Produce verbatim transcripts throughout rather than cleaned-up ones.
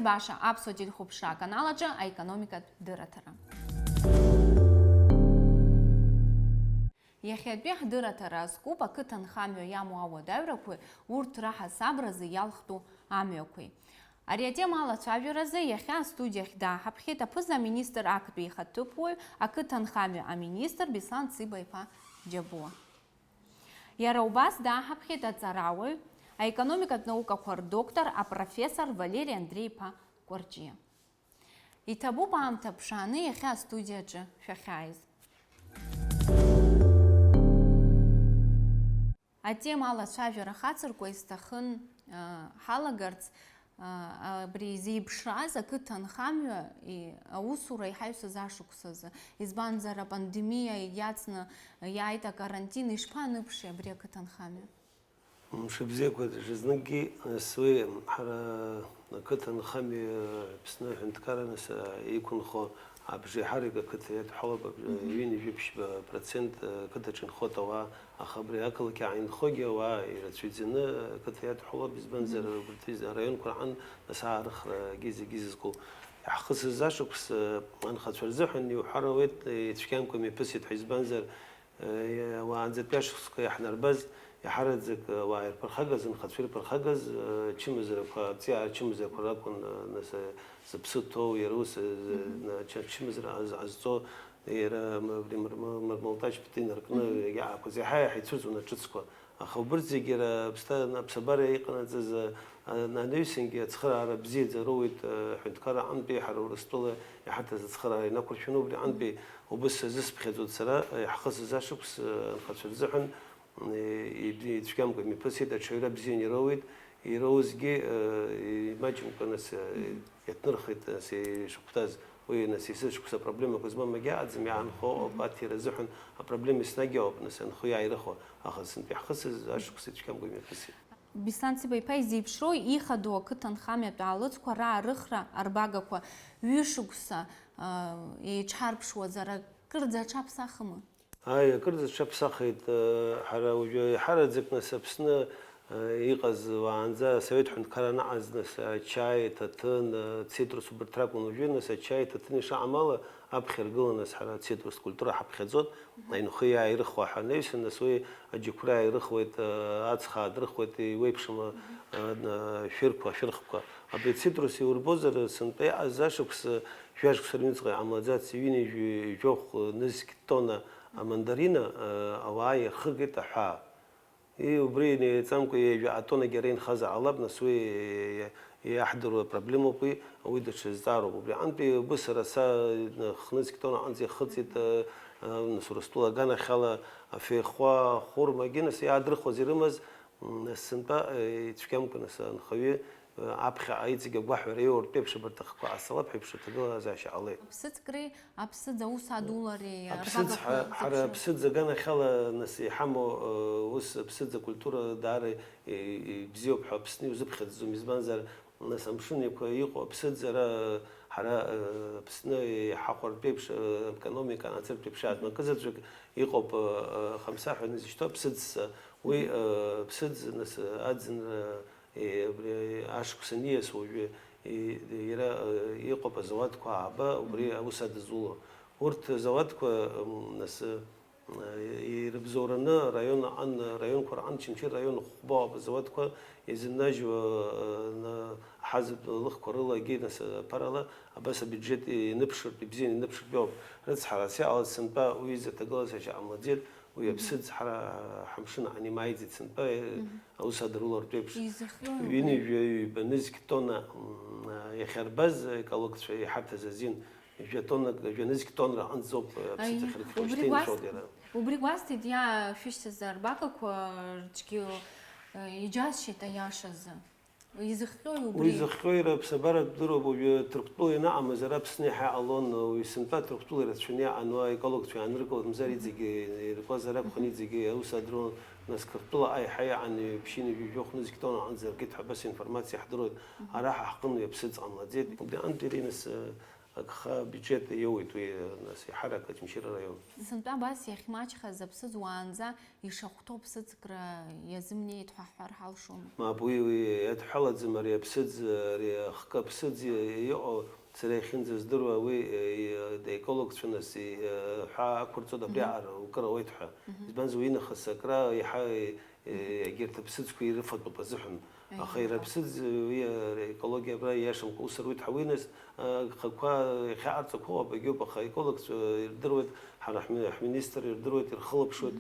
Баша аԥсуа телехәаԥшра аканал аҿы аекономикатә дырраҭара. Иахьатәи ҳдырраҭара азкуп ақыҭанхамҩа иамоу ауадаҩрақәеи урҭ раҳасабразы иалхтәу амҩақәеи. Ари атема алацәажәаразы иахьа астудиахь дааҳаԥхьеит аԥыза-министр актәи ихаҭыԥуаҩ, ақыҭанхамҩа аминистр Беслан Циба-иԥа Џьабуа. Иара убас дааҳаԥхьеит аҵарауаҩ, аекономикатә наукақәа рдоктор, апрофессор Валери Андреи-иԥа Кәарҷиа. Иҭабуп аамҭа ԥшааны иахьа астудиаҿы шәахьааиз. Атема алацәажәара хацыркуа исҭахын, а, ҳалагарц, а, абри зеиԥшраз ақыҭанхамҩа, и, аусура иҳаҩсыз ашықәсазы. Избанзар, апандемиа иагьацны иааит акарантин, ишԥаныԥши абри ақыҭанхамҩа? Мшыбзиақәа, даҽазныкгьы, нас уи ҳара ақыҭанхамҩа Аԥсны аҳәынҭқарра, нас, а, иқәынхо абжеиҳарак ақыҭа иадҳәалоуп, аб-, Мгм. ҩынҩажәи ԥшьба процент ақыҭаҿы инхоит ауаа, аха абри ақалақь иаанхогьы ауаа ирацәаҩӡаны ақыҭа иадҳәалоуп, избанзар, Мгм. убарҭ араионқәа рҟан, нас, аарыхрагьы зегьы зызку. Иаҳхысыз ашықәс, а, анхацәа рзыҳәан иуҳәар ауеит, ицәгьамкәа мҩаԥысит ҳәа, избанзар, Уаанӡатәи ашықәсқәа иаҳнарбаз, иаҳараӡак, уаа ирԥырхагаз, анхацәа ирԥырхагаз, чымазарақәа, аҵиаа чымазарақәа ракәын, нас, зыԥсы ҭоу, иара ус, Мгм. на-, ча-, чымазара ҟаз-, ҟазҵо, иара м-, абри мыр-, мыр-, мырмалтаҷ ԥыҭа инаркны Мгм. иаақәыз, иаҳа-иаҳа ицәыӡуан аҿыцқәа. Аха убырҭ зегьы иара аԥсҭа-, аԥсабара иҟанаҵаз, а, анаҩсангьы ацхыраара бзиаӡа роуеит, а, ҳәынҭқарра аҟынтәи ҳара Урыстәыла иҳаҭаз ацхыраара инақәыршәаны убри аҟынтәи Убыс сазысԥхьаӡоит сара, иаҳхысыз ашықәс, э, анхацәа рзыҳәан, э, иб-, ицәгьамкәа имҩаԥысит, аҽаҩра бзианы ироуит, ироузгьы, э, имаҷымкәа нас, э, Мгм. иаҭнырхит, нас, ишахәҭаз. Уи, нас, есышықәса апроблемақәа змам агьааӡам, иаанхо ауп, Мгм. аҭира азыҳәан апроблема еснагь ауп, нас, анхаҩы иааирыхуа, аха сынтәа иаҳхысыз ашықәс ицәгьамкәа имҩаԥысит. Беслан Циба-иԥа изеиԥшроу ихадоу ақыҭанхамҩатә аалыҵқәа раарыхра арбагақәа ҩышықәса, а, еиҽҳарԥшуазар, акырӡа аҽаԥсахыма? Ааи, акырӡа аҽаԥсахит, э, ҳара уажәы иҳараӡак, нас, Аԥсны, э, иҟаз уаанӡа асовет ҳәынҭқарра анаҟаз, нас, ачаи, аҭаҭын, э, ацитрус убарҭ ракәын, уажәы, нас, ачаи, аҭаҭын ишаҳамала, аԥхьа иргылан, нас, ҳара ацитрустә культура ҳаԥхьаӡот, Мгм. аинхо иааирыхуа ҳәа. Анаҩсан, нас, уи аџьықәреи ааирыхуеит, э, ацха аадрыхуеит, иуеиԥшым, э, Мгм. э, шәырқәа, шәырхқәа. Абри ацитрус иурбозар, сынтәа иҟаз ашықәс, э, жәашықәса рыҩныҵҟа иҟамлаӡац, ҩынҩажәи жәохә нызқь тонна амандарина, э, ауаа ирхыргеит аҳәаа. И убри инеиҵамкәа ҩажәа атоннагьы ара инхазар ҟалап, нас уи иаҳдыруа проблемоуп уи, уи даҽа зҵаароуп. Убри аҟынтәи убыс сара са хнызқь тонна аҟынӡа ихыҵит, э, э, нас Урыстәыла аганахьала афеихәа, ахәырмагьы, нас иаадрыхуаз ирымаз, м, нас сынтәа, э, ицәгьамкәа, нас анхаҩы, э, аԥхьаҟа иҵегь агәаҳәара иоуртә еиԥш абарҭ ахқәа ҟасҵалап ҳәа еиԥш аҭагылазаашьа ҟалеит. Аԥсыӡкреи Аԥсыӡ аус адулари Аԥсыӡ арбагақәа ҳа-, ҳара зеиԥшроу? Аԥсыӡ аганахьала, нас, иҳамоу, э, ус аԥсыӡ акультура даара, э, э, бзиоуп ҳәа Аԥсны иузыԥхьаӡаӡом, избанзар, нас, амшын еиқәа иҟоу аԥсыӡ ара, ҳара, э, Аԥсны иҳахәартә еиԥш, э, аекономика анацыртә еиԥш Мгм. азнакы заҵәык иҟоуп, э, э, хамса ҳәа изышьҭоу аԥсыӡ, уи, Мгм. э, аԥсыӡ, нас, аӡынра, Е, абри ашықәс аниас уажәы, е, иара, е, иҟоуп азауадқәа ааба, убри Мгм. аус адызуло. Урҭ азауадқәа, м, нас, е, ирыбзоураны араион аҟан, араионқәа рҟан, Очамчыра араион хәба ауп азауадқәа еизыннажьуа, е, на, аҳазатә лыхқәа рылагьы, нас, аԥарала, абас абиуџьет ианыԥшыртә, ибзианы ианыԥшыртә иоуп. Рыцҳарас иҟалаз сынтәа уи изы аҭагылазаашьа ҟамлаӡеит. Уи Мгм. аԥсыӡ ҳара ҳамшын аҟны имааиӡеит сынтәа, Мгм. аус адырулартә еиԥш. Изыхиоу убри? Ҩынҩажәа ҩба нызқь тонна, м, иахьарбаз, екологцәа иҳарҭаз азин, жәа тоннак, жәа нызқь тоннра аҟынӡоуп, аԥсыӡ Аиеи, ахьыркхьоу убри шьҭа гәасҭ-, инцәоуп иара. Убри гәасҭеит, иа-, шәышьҭаз арбагақәа рҿгьы, э, иџьасшьеит аиашазы. Изыхҟьои убри? Уи зыхҟьо иара аԥсабаратә дыруп, уажәы Ҭырқәтәыла ианаҟамыз ара Аԥсны иаҳа иҟалон, уи сынтәа Ҭырқәтәыла ирацәаны иҟан, уа аекологцәа иааныркылт, мзар иҵегьы иркуазар акәхон, иҵегьы аус адырун, нас Қырҭтәыла аиҳа иҟан, ҩаԥшьынҩажәи жәохә нызқь тонна аҟынӡа иркит ҳәа абас информациа иаҳдыруеит, ара ҳа ҳҟны уи аԥсыӡ ҟамлаӡеит. Убри аҟынтә иара нас, э, Агха абиуџьет иоуеит уи, нас, еиҳарак Очамчыра араион. Сынтәа абас иахьмаҷхаз аԥсыӡ уаанӡа ишахәҭоу аԥсыӡкра иазымнеит ҳәа ҳҳәар ҳалшома? Мап, уи, уи иадҳәалаӡам, ари аԥсыӡ, ари ахкы аԥсыӡ иҟоу, сара иахьынӡаздыруа, уи, е, е, аекологцәа, нас, е, ҳәа ақәырҵоит, абри аҟара укыр ауеит ҳәа. Мгм. Избанзар, уи нахыс акра иаҳа, е, е, егьырҭ аԥсыӡқәа ирыфатәуп азыҳәан. Аха иара аԥсыӡ, уи, аекологиа абра ииашамкәа ус руит ҳәа, уи, нас, агхақәа иахьаҟарҵақәоу абагьоуп, аха аекологцәа ирдыруеит, ҳара ҳми-, ҳминистр ирдыруеит, ирхылаԥшуеит,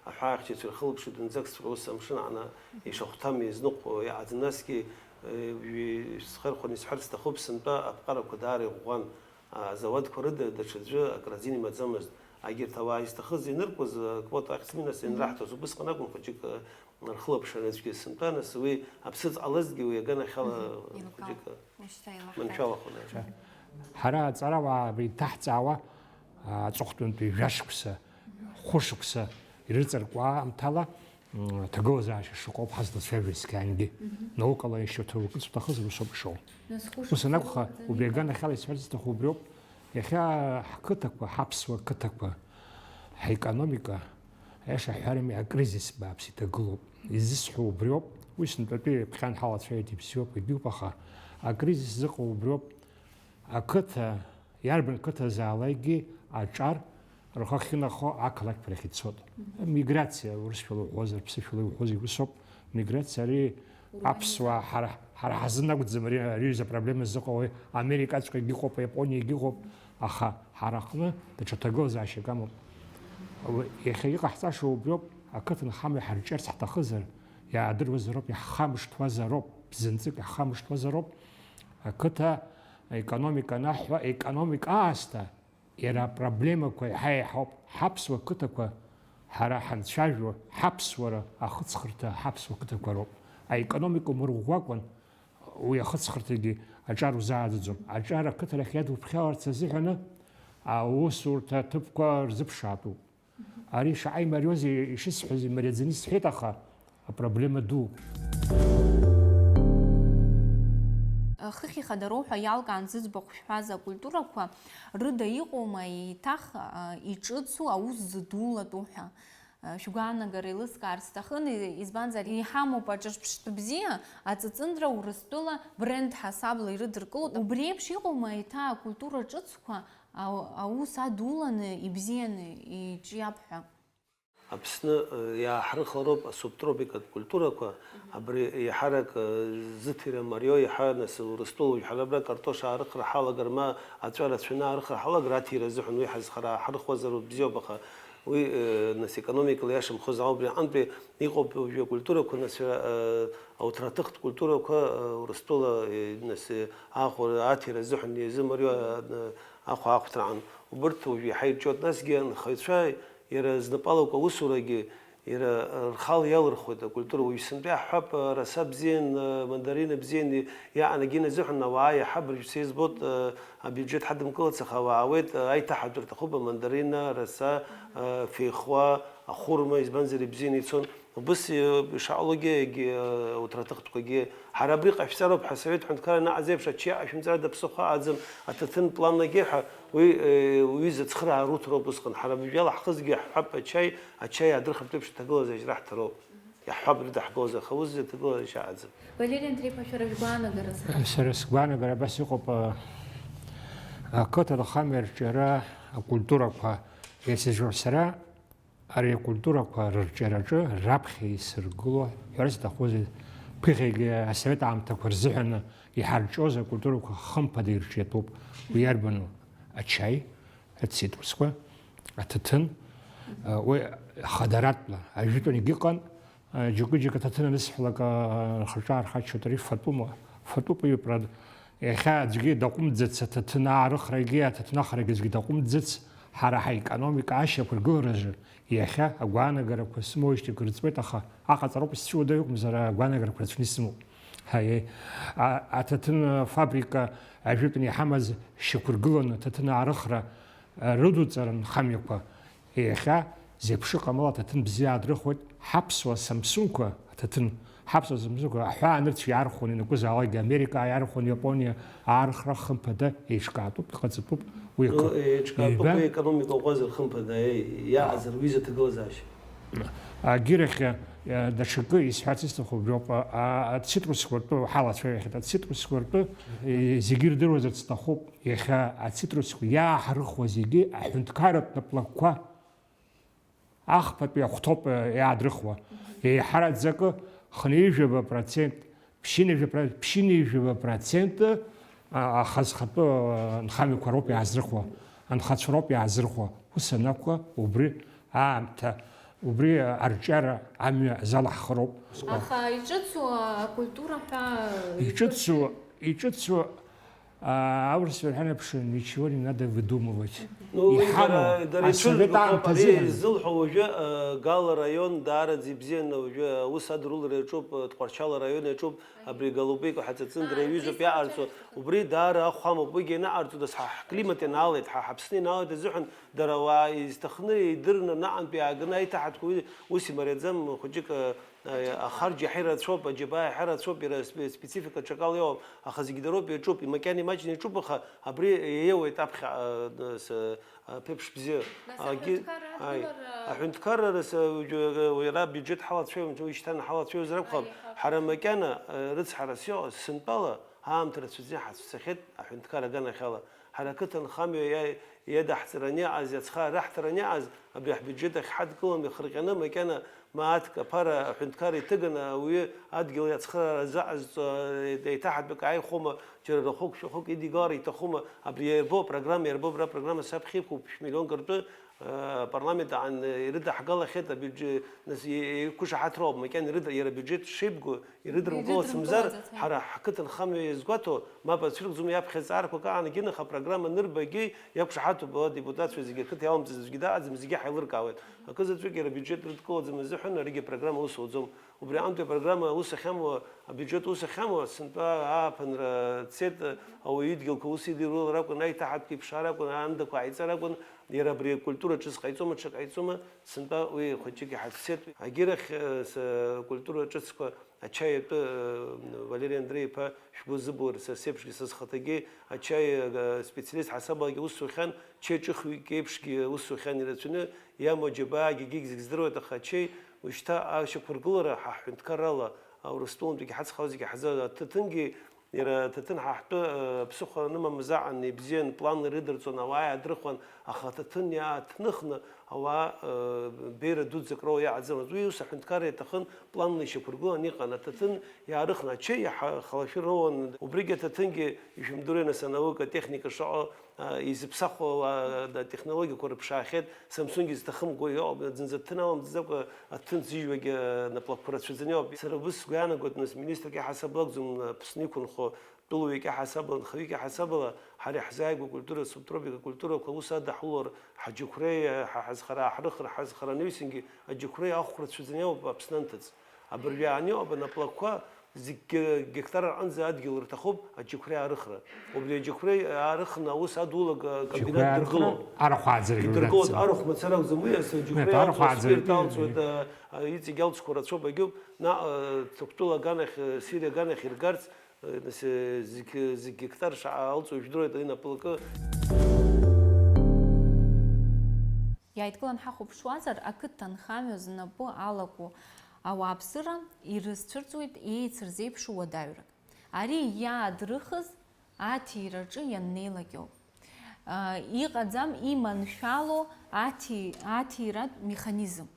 аҳәаахьчаҩцәа ирхылаԥшуеит, зынӡакҵәҟьа ус амшын аҟны ишахәҭам, иазныҟәо иҟаӡам. Насгьы, схырхәаны исҳәарц сҭахуп, сынтәа аԥҟарақәа даара иӷәӷәан. Азауадқәа рыда даҽаӡәы акразин имаӡамызт. Агьырҭ ауаа изҭахыз ианыркуаз, аквота ахьӡ-минас ианраҳҭоз, убысҟан акәын хәыҷык, рхылаԥшра аӡәгьы сынтәа, нас уи аԥсыӡ ҟалазҭгьы уи аганахьала хәыҷык маншәалахон. Ҳара аҵарауаа абри иҭаҳҵаауа, аҵыхәтәантәи жәашықәса, хәышықәса ирыҵаркуа аамҭала, м, аҭагылазаашьа шыҟоуп ҳазлацәажәо есқьынгьы. Мгм. Наукала ишьоуҭа укыц уҭахызар, ус ауп ишоу. Нас хәышықәса. Ус анакәха, убри аганахьала исҳәарц сҭаху убриоуп, иахьа ҳқыҭақәа, ҳаԥсуа қыҭақәа, ҳаекономика, аиаша ҳҳәарами, акризис бааԥс иҭагылоуп. Изысҳәо убриоуп, уи сынтәатәи ԥхьан ҳалацәажәеит, ибзиоуп, ибиуп, аха акризис зыҟоу убриоуп. Ақыҭа, иарбан қыҭазаалакгьы аҿар рхы ахьынахо ақалақьқәа рахь ицоит. Мгм. Миграциа, урысшәала уҳәозар, ԥсышәала иуҳәозар, усоуп. Миграциа ари аԥсуаа, ҳара, ҳара ҳазын акәӡам ари, ари аҩыза апроблема зыҟоу, Америкаҵәҟьагьы ыҟоуп, Иапониагьы ыҟоуп, аха ҳара ҳҟны даҽа ҭагылазаашьак амоуп. Иахьа иҟаҳҵаша убриоуп, ақыҭанхамҩа ҳарҿиарц ҳҭахызар, иаадыруазароуп, иаҳхамышҭуазароуп, бзанҵык иаҳхамышҭуазароуп. Ақыҭа аекономика анаҳҳәа, економика аасҭа, иара апроблемақәа еиҳа-еиҳауп. Ҳаԥсуа қыҭақәа, ҳара ҳанцәажәо, ҳаԥсуара ахыҵхырҭа ҳаԥсуа қыҭақәа роуп. Аекономика умырӷәӷәакәан, уи ахыҵхырҭагьы аҿар узааӡаӡом. Аҿар ақыҭарахь иадуԥхьаларц азыҳәаны аусурҭа аҭыԥқәа рзыԥшаатәуп. Ари шаҟа имариоузеи ишысҳәаз имариаӡаны исҳәеит, аха апроблема дууп. Хыхь ихадароу ҳәа иалкаан зыӡбахә шәҳәаз акультурақәа рыда иҟоума еиҭах, а, иҿыцу аус зыдулатәу ҳәа? А, шәгәаанагара еилыскаар сҭахын, и-, избанзар, иҳамоуп аҿырԥштә бзиа, аҵыҵындра Урыстәыла бренд ҳасабла ирыдыркылоит. Убри еиԥш иҟоума еиҭа акультура ҿыцқәа ау-, аус адуланы, ибзианы иҿиап ҳәа? Аԥсны, э, иааҳрыхлароуп асубтропикатә культурақәа, абри еиҳарак, э, зыҭира мариоу, еиҳа, нас, Урыстәыла уажә ҳара абра картош аарыхра ҳалагар, ма аҵәа рацәаны аарыхра ҳалагар, аҭира азыҳәан уи ҳазхара ааҳрыхуазар бзиоуп, аха уи, э, нас, економикала иашамхозаауа, убри аҟынтәи иҟоуп уажәы акультурақәа, нас, э, ауҭраҭыхтә культурақәа, э, Урыстәыла, э, нас, э, аахәара, аҭира азыҳәан иазымариоу, э, ахәа аахәҭраан. Убырҭ уажәы иаҳа ирҿиоит, насгьы анхаҩцәа иара знапалақәа аусурагьы иара рхала иалырхуеит акультура. Уажә сынтәа иаҳҳәап, араса бзиан, амандарина бзиан иаанагеит азыҳәан ауаа иаҳа абыржәы сеизбоит, абиуџьеҭ ҳадымкылац, аха ауаа аауеит, аиҭаҳатәра аҭахуп, амандарина, араса, феихуа, ахәырма, избанзар, ибзианы ицон. Убыс ишаҟалогьы, егьи ауҭраҭыхтәқәагьы, ҳара абри ҟашәҵароуп ҳәа асовет ҳәынҭқарра анаҟаз еиԥш ачаи аҳәынҵәра даԥсыхәа аӡам, аҭаҭын планлагьы ҳәа, уи, э, уҩыза цхыраа руҭароуп усҟан. Ҳара абыржәала ҳхызгьы иаҳҳәап ачаи, ачаи аадырхыртә еиԥш аҭагылазаашьа раҳҭароуп. Иаҳҳәап, рыдаҳгылозар, аха ус аҭагылазаашьа аӡам. Валери Андреи-иԥа, шәара шәгәаанагараз? Сара сгәаанагара абас иҟоуп, э, ақыҭа рхамҩа арҿиара, акультурақәа, иахьсыжәуа сара, ари акультурақәа рырҿиараҿы раԥхьа исыргыло, ҳәарас иҭахузеи, ԥыхьагьы асовет аамҭақәа рзыҳәаны иҳарҿиоз акультурақәа хымԥада ирҿиатәуп. Уи иарбану? Ачаи, ацитрусқәа, аҭаҭын, уи хадаратәла, ажәытәангьы ыҟан, џьоукы-џьоукы аҭаҭын анысҳәалак, рхаҿы аархаччоит, ари фатәума? Фатәуп, иҩуп, рад. Иахьа аӡәгьы даҟәымҵӡац аҭаҭын аарыхрагьы, аҭаҭын ахрагьы аӡәгьы даҟәымҵӡац, ҳара ҳаекономика ашьақәыргыларазы иахьа агәаанагарақәа сымоуижьҭеи акыр ҵуеит, аха аҟаҵароуп исцәыуадаҩ акәымзар, агәаанагарақәа рацәаны исымоуп. Ҳаиеи. А-, аҭаҭын фабрика ажәытәан иҳамаз шьақәыргыланы аҭаҭын аарыхра, а, рыдуҵара нхамҩақәа иахьа зеиԥшыҟамала аҭаҭын бзиа аадрыхуеит. Ҳаԥсуа Самсунқәа аҭаҭын Ҳаԥсуа зымзыгәа аҳәаа нырцә иаархәон, ианакәызаалакгьы Америка иаархәон, Иапониа аархра хымԥада еиҿкаатәуп, иҟаҵатәуп уи акы. Ну, еиҿкаатәуп, ҩба- уи аекономика уҟазар хымԥада, иа-, иаҟазар уи изы аҭагылазаашьа. Агьырахь, э, даҽакы исҳәарц исҭаху убриоуп, а, а, ацитрусқәа ртәы ҳалацәажәахьеит, ацитрусқәа ртәы, э, зегьы ирдыруазарц сҭахуп, иахьа ацитрусқәа иааҳарыхуа зегьы аҳәынҭқарратә наплакқәа Ахԥатәи ахәҭоуп, э, иаадрыхуа. Еиҳараӡакы хынҩажәаба процент, ԥшьынҩажәа про-, ԥшьынҩажәаба процент, а, ахазхатәы, а, нхамҩақәа роуп иаазрыхуа, анхацәа роуп иаазрыхуа. Ус анакәха, убри аамҭа, убри арҿиара амҩа залаҳхыроуп. Аха иҿыцу акультура ҳәа Иҿыцу, иҿыцу А, аурысцәа рҳәан еиԥш, ничего не надо выдумывать. Ну, уи Иҳамоу, дара, дара асовет ицәыргақәоуп, аамҭазы ари иҟаз. Изылҳәо уажәы, а, Гала араион даараӡа ибзианы уажәы аус адырулара иаҿуп, а, Тҟәарчал араион иаҿуп, абри Голубика ҳаҵаҵындра А, иаҩызоуп абри иаҟарҵо, сҭахуп. Убри даара ахәамоуп, уигьы ианаҟарҵо, нас ҳа-, ҳклимат ианаалеит, ҳа-, ҳаԥсны ианаалеит азыҳәан, дара ауаа изҭахны идырны наҟантәи иааганы аиҭаҳатәқәа уи ус имариаӡам, хәыҷык, а, Ахарџь иаҳа ирацәоуп, аџьабаа иаҳа ирацәоуп, иара спе-, специфика ҽакала иоуам, аха зегьы дароуп, иаҿуп, имакьана имаҷны иаҿуп, аха абри иеиуеит аԥхьа, а, с-, а, ԥеиԥш бзиа. Нас Агьы-, аҳәынҭқарра ааи. Адгылара Аҳәынҭқарра рас-, а, уи-, уи-, уара абиуџьеҭ ҳалацәажәон, уи шьҭан ҳалацәажәозар акәхап, Аиеи, ҳара макьана, а, рыцҳарас иҟаз, сынтәала, аамҭа рацәаӡаны ҳацәцахьеит аҳәынҭқар аганахьала. Ҳара ақыҭанхамҩа иа-, иадаҳҵараны иҟаз, иацхраа раҳҭараны иҟаз, абри ҳбиуџьет ахь ҳадкыланы ихырҟьаны, макьана мааҭк аԥара аҳәынҭқар иҭыганы ауаҩы адгьыл иацхраара заҟазҵо еиҭаҳатәык ааихәома, џьара рахәык-шәахәык идигалар иҭахума, абри иарбоу апрограмма, иарбоу абра апрограмма саԥхьа иқәуп, шәмиллионк ртәы, э, апарламент аан ирыдаҳгалахьеит абиуџьет, нас, и-, иқәышаҳаҭроуп, макьана ирыда-, иара абиуџьет шеибгоу, Ирыдыркылацымзар, Ирыдыркылаӡац, ҳара ҳқыҭанхамҩа иазгәаҭо, мап ацәыргӡом, иаԥхьаҵаарақәак аанагены, аха апрограмма анырбагьы, иақәшаҳаҭуп, ала, адепутатцәа зегьы ақыҭа иалымҵыз аӡәгьы дааӡам, зегьы ҳаилыркаауеит. Акы заҵәык иара абиуџьет рыдкылаӡам азыҳәан, аригьы апрограмма ус ауӡом. Убри аҟынтәи апрограмма ус ахьамуа, абиуџьет ус ахьамуа, сынтәа ааԥынра цеит, ауаҩы идгьылқәа ус идирулар акәын, аиҭаҳатәқәа иԥшаар акәын, аандақәа ааиҵар акәын, иара абри акультура ҿыц ҟаиҵома, ҽак ҟаиҵома, сынтәа уи хәыҷык иҳацәцеит. Агьырахь, э, с-, акультура ҿыцқәа Ачаи атәы, э, Валери Андреи-иԥа, шәгәы зыбур, са сеиԥшгьы, са схаҭагьы ачаи, э, специалист ҳасабалагьы ус иухьан, чаи ҿыхҩык еиԥшгьы ус иухьан, ирацәаны иамоу аџьабаагьы, егьигь зегь здыруеит, аха ачаи уажәшьҭа ашьақәыргылара ҳа ҳҳәынҭқаррала, Урыстәылантәигьы ҳацхраауа зегьы ҳаза-, аҭаҭынгьы, иара аҭаҭын ҳа ҳтәы, э, ԥсыхәа анымамыз аҟан ибзиан, планла ирыдырҵон, ауаа иаадрыхуан, аха аҭаҭын иааҭныхны, Ауаа, э, беиара дуӡӡак роуа иаҟаӡамызт. Уи ус аҳәынҭқарра иаҭахын, планла ишьақәыргылан иҟан. Аҭаҭын иаарыхны ачаи иаҳа халашәыр роуан. Убригьы аҭаҭынгьы, ишәымдыруеи, нас, анаука, атехника шаҟа, а, изыԥсахуа, а, атехнологиақәа рыԥшаахьеит. Samsung изҭахымкәа иҟоуп, зынӡа аҭаҭын аламҵаӡакәа аҭаҭын зыжәуагьы, а, наплакқәа рацәаӡаны иҟоуп. Сара убыс сгәы иаанагоит, нас, министрк иаҳасаб лакәӡам, Аԥсны иқәынхо, Тәылауаҩык иаҳасабала, нхаҩык иаҳасабала, ҳара иаҳзааигәоу акультура, асубтропика акультурақәа аус адаҳулар, ҳаџьықәреи, ҳа ҳазхара ааҳрыхыр, ҳазхара анаҩсангьы аџьықәреи ахәра цәаӡаны иоуп Аԥсны анҭыҵ. Абыржәы иааны иоуп анаплакқәа, зегь гектар аҟынӡа адгьыл рҭахуп аџьықәреи аарыхра. Убри аџьықәреи аарыхны аус адулага комбинат Џьықәреи аарыхра, дыргылоуп. Арахә ааӡара Идыргылоит, дыргылоит. Арахә мацара акәӡам уи, ас аџьықәреи Нет, арахә алҵуеит, ааӡара спирт алҵуеит, а, а, иҵегь алҵқәа рацәоуп, агьоуп, наҟ, а, Ҭырқәтәыла аганахь, а, Сириа аганахь иргарц, Э, нас, э, зегь, зегь гектар шаҟа алҵуа жәдыруеит ари напылакы. Иааидкылан ҳахәаԥшуазар, ақыҭанхамҩа знапы алаку ауааԥсыра ирызцәырҵуеит еицырзеиԥшу уадаҩрак. Ари иаадрыхыз аҭираҿы ианнеилак иоуп. Э, иҟаӡам иманшәало аҭи-, аҭиратә механизм.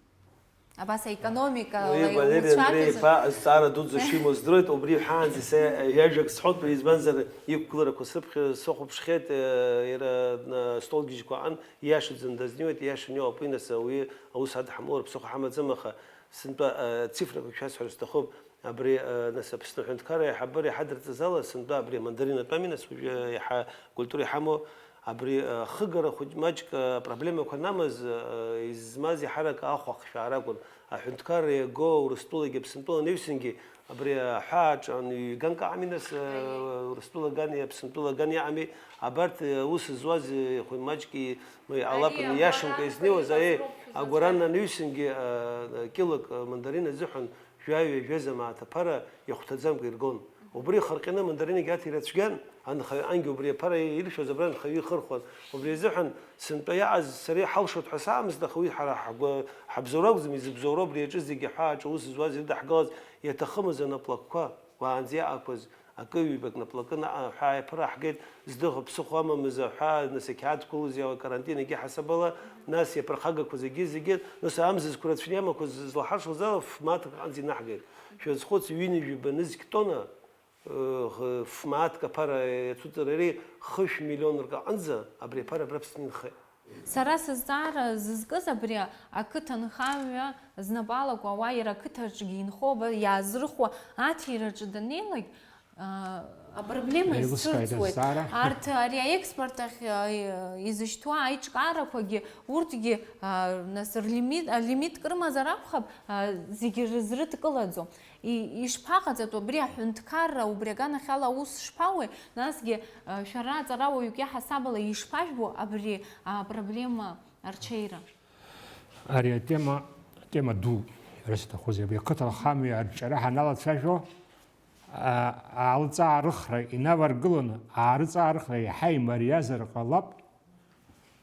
Абас аекономика Уи Валери Андреи-иԥа азҵаара дуӡӡа шимоу здыруеит, убри ҳаанӡа са ҩажәак сҳәоит, избанзар, иқәгыларақәа срыԥхьа сахәаԥшхьеит, э, иара, э, столгьежьқәа аҟан, ииашаӡаны дазнеиуеит, ииашаны иҟоуп, уи нас ауаҩы аус адҳамоур ԥсыхәа ҳамаӡам, аха сынтәа, э, цифрақәак шәасҳәар сҭахуп, абри, э, нас Аԥсны аҳәынҭқарра аиҳабыра иҳадырҵаз ала, сынтәа абри амандаринатә ами, нас уажәы иаҳа культура иҳамоу, Абри, э, ахыгара хәыҷ маҷк, э, проблемақәа анамаз, э, измаз иаҳарак ахә ахшәаара акәын. Аҳәынҭқарра иаго Урыстәылагьы Аԥсынтәыла анаҩсангьы абри аҳәаа аҿы ҩганк аҟами нас, э, Урыстәыла агани Аԥсынтәыла агани аҟами, абарҭ, э, аус зуаз, э, хәыҷ маҷк и-, ма иҟалап, Ари ииашамкәа ауаа изнеиуаз, ари иҟаз роуп шәзацәажәо. Агәаран анаҩсангьы, э, кьылак, э, мандарин азыҳәан Жәаҩа-жәаза мааҭ аԥара иахәҭаӡамкәа иргон. Убри ихырҟьаны амандаринагьы аҭира цәгьан, анхаҩ ангьы убри аԥара иршәоз абра анхаҩы ихырхуан. Убри азыҳәан сынтәа иааз сара иҳалшоит ҳәа саамызт, аха уи ҳара ҳгәы, ҳабзоура акәӡам, изыбзоуроу абри аҿы зегьы аҳәаа аҿы аус зуаз ирыдаҳгалаз иаҭахымыз анаплакқәа, уаанӡа иаақәаз акы-ҩбак наплакы наҟ аҳәаа иаԥыраҳгеит, здыхо ԥсыхәа амамыз аҳәаа, нас ақьаад қәылоз иауа карантин егьи ҳасабала, нас иаԥырхагақәа зегьы-зегьы, нас амзызқәа рацәаны иамақәаз злаҳаршоз ала ф-мааҭ аҟынӡа инаҳгеит. Шәазхәыц, ҩынҩажәи ба нызқь тонна, э, ф-мааҭк аԥара иацуҵар ари хышә миллион рҟынӡа абри аԥара абра Аԥсны инхеит. Сара сызҵаара зызкыз абри ақыҭанхамҩа знапы алаку ауаа иара ақыҭаҿгьы инхо, ба-, иаазрыхуа аҭираҿы даннеилак, аа, апроблема еилыскааит изцәырҵуеит. Азҵаара. Арҭ ари аекспорт ахь, аа, изышьҭуа аиҿкаарақәагьы, урҭгьы, аа, нас рлимит, алимитк рымазар акәхап, аа, зегьы рызрыдкылаӡом. И-, ишԥаҟаҵатәу абри аҳәынҭқарра, убри аганахьала аус шԥауеи? Насгьы, а, шәара аҵарауаҩык иаҳасабала ишԥажәбо абри апроблема арҽеира? Ари атема, атема ду, ҳәарас иҭахузеи, абри ақыҭа ахамҩа арҿиара ҳаналацәажәо, а, аалыҵ аарыхра инаваргыланы, аарыҵ аарыхра иаҳа имариазар ҟалап,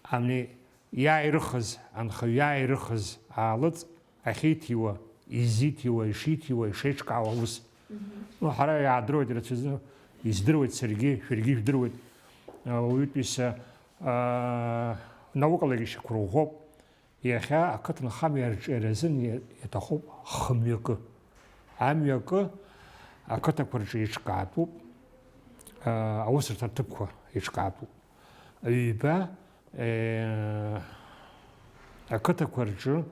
Ани иааирыхыз, анхаҩ иааирыхыз аалыҵ ахьиҭиуа, изиҭиуа, ишиҭиуа, ишеиҿкаауа аус. Мгм. Ну, ҳара иаадыруеит ирацәаӡаны, издыруеит саргьы, шәаргьы ижәдыруеит. Ауаҩытәыҩса, аа, наукалагьы шьақәырӷәӷәоуп. Иахьа ақыҭанхамҩа арҿиаразын иа-, иаҭахуп хымҩакы. Амҩакы ақыҭақәа рҿы еиҿкаатәуп, аа, аусырҭа аҭыԥқәа еиҿкаатәуп. Ҩба, э, ақыҭақәа рҿы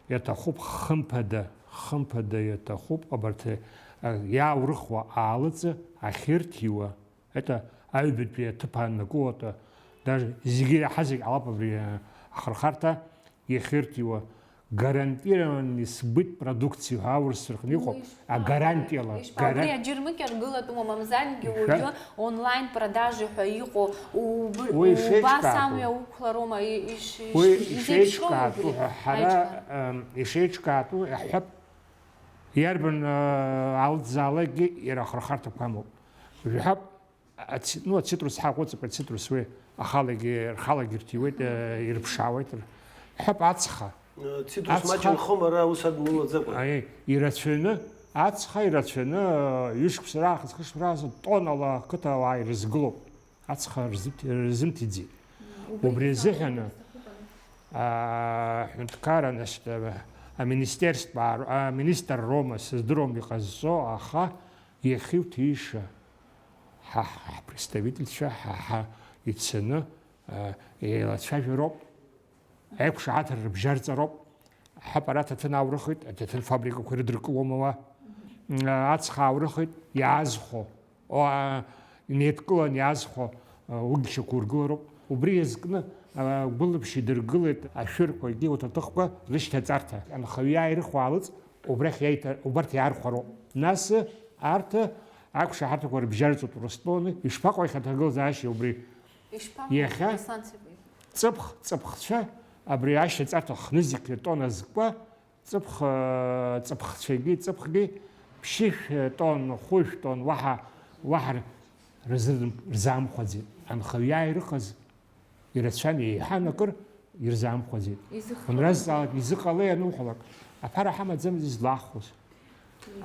иаҭахуп хымԥада, хымԥада иаҭахуп, абарҭ, э, иааурыхуа аалыҵ ахьырҭиуа, это аҩбатәи аҭыԥ ааннакыло, это даже зегьы иаҳа зегь ҟалап абри, э, ахырхарҭа, иахьырҭиуа, гарантированный сбыт продукции ҳәа аурысцәа рҟны иҟоуп, ну, ишԥа-, агарантиала, ишԥа-, гара-, убри аџьармыкьа ргылатәума, мамзаргьы мшәа-, уажәы онлайн продажи ҳәа иҟоу, уб-, уи убас ишеиҿкаатәу, амҩа уқәлароума, и-, иш-, уи иш-, изеиԥшроу ишеиҿкаатәу убри ҳәа ҳара, аиҿкаара? Ам, ишеиҿкаатәу иаҳҳәап, иарбан, а, алҵзаалакгьы иара ахырхарҭақәа амоуп. Жәаҳәап, Аци-, ну, ацитрус ҳаҟәыҵып, ацитрус уи ахалагьы, рхалагьы ирҭиуеит, э, ирыԥшаауеит. Ҳәап, ацха. Цитрус ацха маҷ нхом ара ус адмулаӡакәа. Аиеи, ирацәаҩны, ацха ирацәаҩны, э, ҩышықәса раахыс, хышықәса раахыс тоннала ақыҭауаа ирызгылоуп. Ацха рзымҭ-, рзымҭиӡеит. Убри азыҳәаны, аа, ҳҳәынҭқарра, значит, э, аминистерство, аа, аминистр роума, сыздыруам иҟазҵо, аха иахьуҭиша. Ҳа, ҳ-, ҳпредставительцәа ҳа, ҳа ицаны, а, еилацәажәароуп. Аиқәшаҳаҭра рыбжьарҵароуп. Ҳап, ара аҭаҭын аурыхит, аҭаҭын фабрикақәа ирыдыркылома уа? А, ацха аурыхит, иаазхәо. О, а, инеидкылан иаазхәо, а, угьы шьақәургылароуп. Убри иазкны, а, гәылыбжь идыргылеит ашәырқәагьы урҭ аҭыхқәа рышьҭаҵарҭа. Анхаҩы иааирыхуа аалыҵ, убрахь иаиҭа-, убарҭ иаархәароуп. Нас арҭ Ақәшаҳаҭрақәа рыбжьарҵоит Урыстәыланы, ишԥаҟоу иахьа аҭагылазаашьа убри? Ишԥаҟоу, иахьа Руслан Сибаев? Ҵыԥх, ҵыԥхцәа, абри ашьаҵарҭа хнызқь тонна зкуа, ҵыԥх, ҵыԥхцәагьы, ҵыԥхгьы ԥшьышә тонн, хәышә тонн, уаҳа, уаҳа рзы-, рзаамхәаӡеит. Анхаҩы иааирыхыз Ирацәан, еиҳан акыр ирзаамхәаӡеит. Изыхҟьои? Унразҵаалак, изыҟалеи ануҳәалак, аԥара ҳамаӡамыз излаахәоз?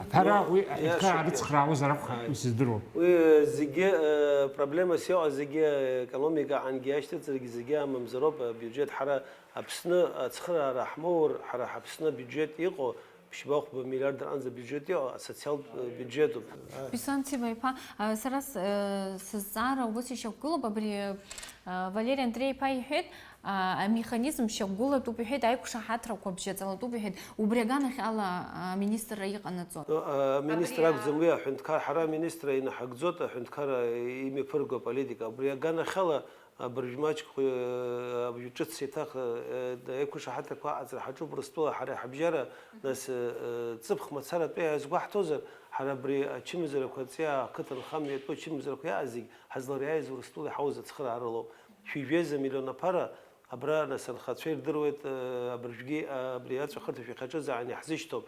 Аԥара, ну, уи аҳәынҭқар иашоуп, арыцхраауазар акәхап, иашоуп. Ус издыруам. Уи, э, зегьы, э, проблемас иҟаз зегьы, э, економика ангьы иашьҭыҵыргьы зегьы амамзароуп, абиуџьеҭ ҳара Аԥсны ацхыраара ҳмоур, ҳара ҳАԥсны абиуџьеҭ иҟоу, Ԥшьба-хәба миллиард рҟынӡа абиуџьет иҟоу асоциалтә, э, биуџьетуп. Беслан Циба-иԥа, а, сара с-, э, сызҵаара убас ишьақәгылоуп, абри, а, Валери Андреи-иԥа иҳәеит, а, амеханизм шьақәгылатәуп иҳәеит, аиқәшаҳаҭрақәа бжьаҵалатәуп иҳәеит, убри аганахьала, а, аминистрра иҟанаҵо. Ну, а, аминистр абри, а, акәӡам уи, аҳәынҭқар, ҳара аминистр инаҳагӡоит, аҳәынҭқар, а, имҩаԥырго аполитика. Абри аганахьала Абыржә маҷк, э, абыржә ҿыц еиҭах, э, э, аиқәшаҳаҭрақәа аҟаҵара ҳаҿуп Урыстәыла ҳара ҳабжьара, нас, э, э, ҵыԥх мацаратәы иаазгәаҳҭозар, ҳара абри ачымазарақәа, аҵиаа ақыҭанхамҩа иатәу ачымазарақәа иааз зегь ҳазлариааиз Урыстәыла иҳауз ацхырааралоуп. Шәи жәеиза миллион аԥара абра, нас, анхацәа ирдыруеит, э, абыржәгьы, э, абри аҵәахырҭа шәахьаҿызааин иаҳзышьҭоуп.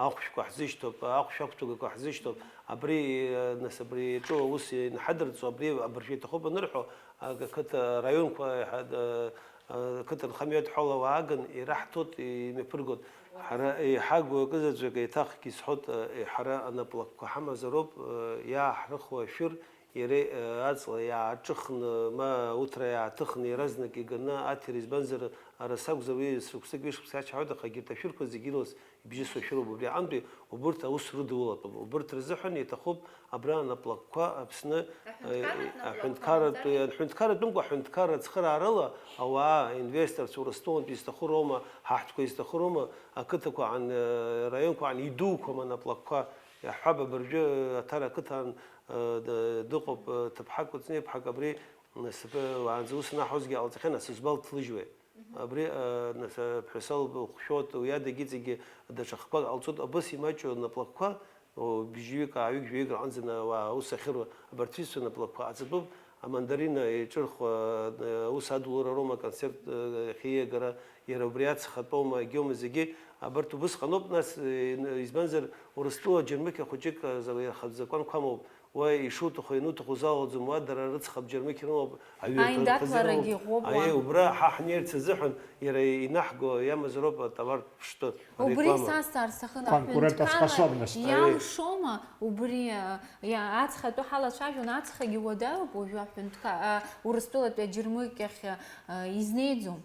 ахәшәқәа ҳзышьҭоуп, ахәшә ақәҭәагақәа ҳзышьҭоуп, абри, нас абри иаҿу аус инҳадырҵо, абри абыржәы иҭахуп анырҳәо, ақыҭа, араионқәа, ақыҭа нхамҩатә ҳәала уааган ираҳҭоит, имҩаԥыргоит. Ҳара еиҳагу акызаҵәык еиҭахгьы исҳәоит, ҳара анаплакқәа ҳамазароуп, иааҳрыхуа ашәыр, иара, э, аҵла иааҿыхны, ма уҭра иааҭыхны иаразнак иганы аҭира, избанзар, ара сакәзар, уи шықәсык, ҩышықәсык ачҳауеит, аха егьырҭ ашәырқәа зегьы ирылаз ибжьысуа шәыруп. Убри аҟынтәи убырҭ аус рыдулатәуп. Убырҭ рзыҳәан иҭахуп абра анаплакқәа Аԥсны, э, аҳәынҭқарратә, аҳәынҭқарратә, аҳәынҭқарратәымкәа аҳәынҭқарра ацхыраарыла ауаа, инвесторцәа, Урыстәылантәи изҭаху роума, ҳаҳтәқәа изҭаху роума, ақыҭақәа аан, э, раионқәа аан идуқәам анаплакқәа. Иаҳҳәап, абыржәы Аҭара ақыҭан, э, д-, дыҟоуп, э, ҭыԥҳак, кәыҵниаԥҳак абри, м, сԥы уаанӡа ус анаҳәозгьы ҟалҵахьан, асызбал ҭлыжьуеит. Абри, э, нас, э, ԥҳәысал хәшәот, уи адагьы иҵегьы даҽа хкқәак ҟалҵоит, абыс имаҷу наплакқәа, о, бжьҩык, ааҩык, жәаҩык раҟынӡа на-, уа-, аус ахьыруа, абарҭ рҩызцәа наплакқәа ҟаҵатәуп, амандарина еиҿырхуа, э, аус адулара роума, аконцерт, э, иахьа ииагара, иара убри ацхатәоума, егьоума зегьы, абарҭ убысҟаноуп, нас, э, избанзар, Урыстәыла аџьармыкьа хәыҷык, э, за-, иахатә закәанқәа амоуп, уа ишуҭаху, иануҭаху залалӡом, уа дара рыцхатә џьармыкьа рымоуп, аҩы Аиндаҭларагьы аҭынхазы ыҟоуп. Иӷәӷәоуп уа. Аиеи, убра ҳа ҳнеирц азыҳәан, иара инаҳго иамазароуп атовартә пштәы, Убри ареклама. Сасҵаар сҭахын, Конкурентоспособность. Аҳәынҭқарра иалшома убри, а, иа-, ацха атәы ҳалацәажәон, ацхагьы уадаҩуп уажәы аҳәынҭқа-, а, Урыстәылатәи аџьармыкьахь, а, изнеиӡом.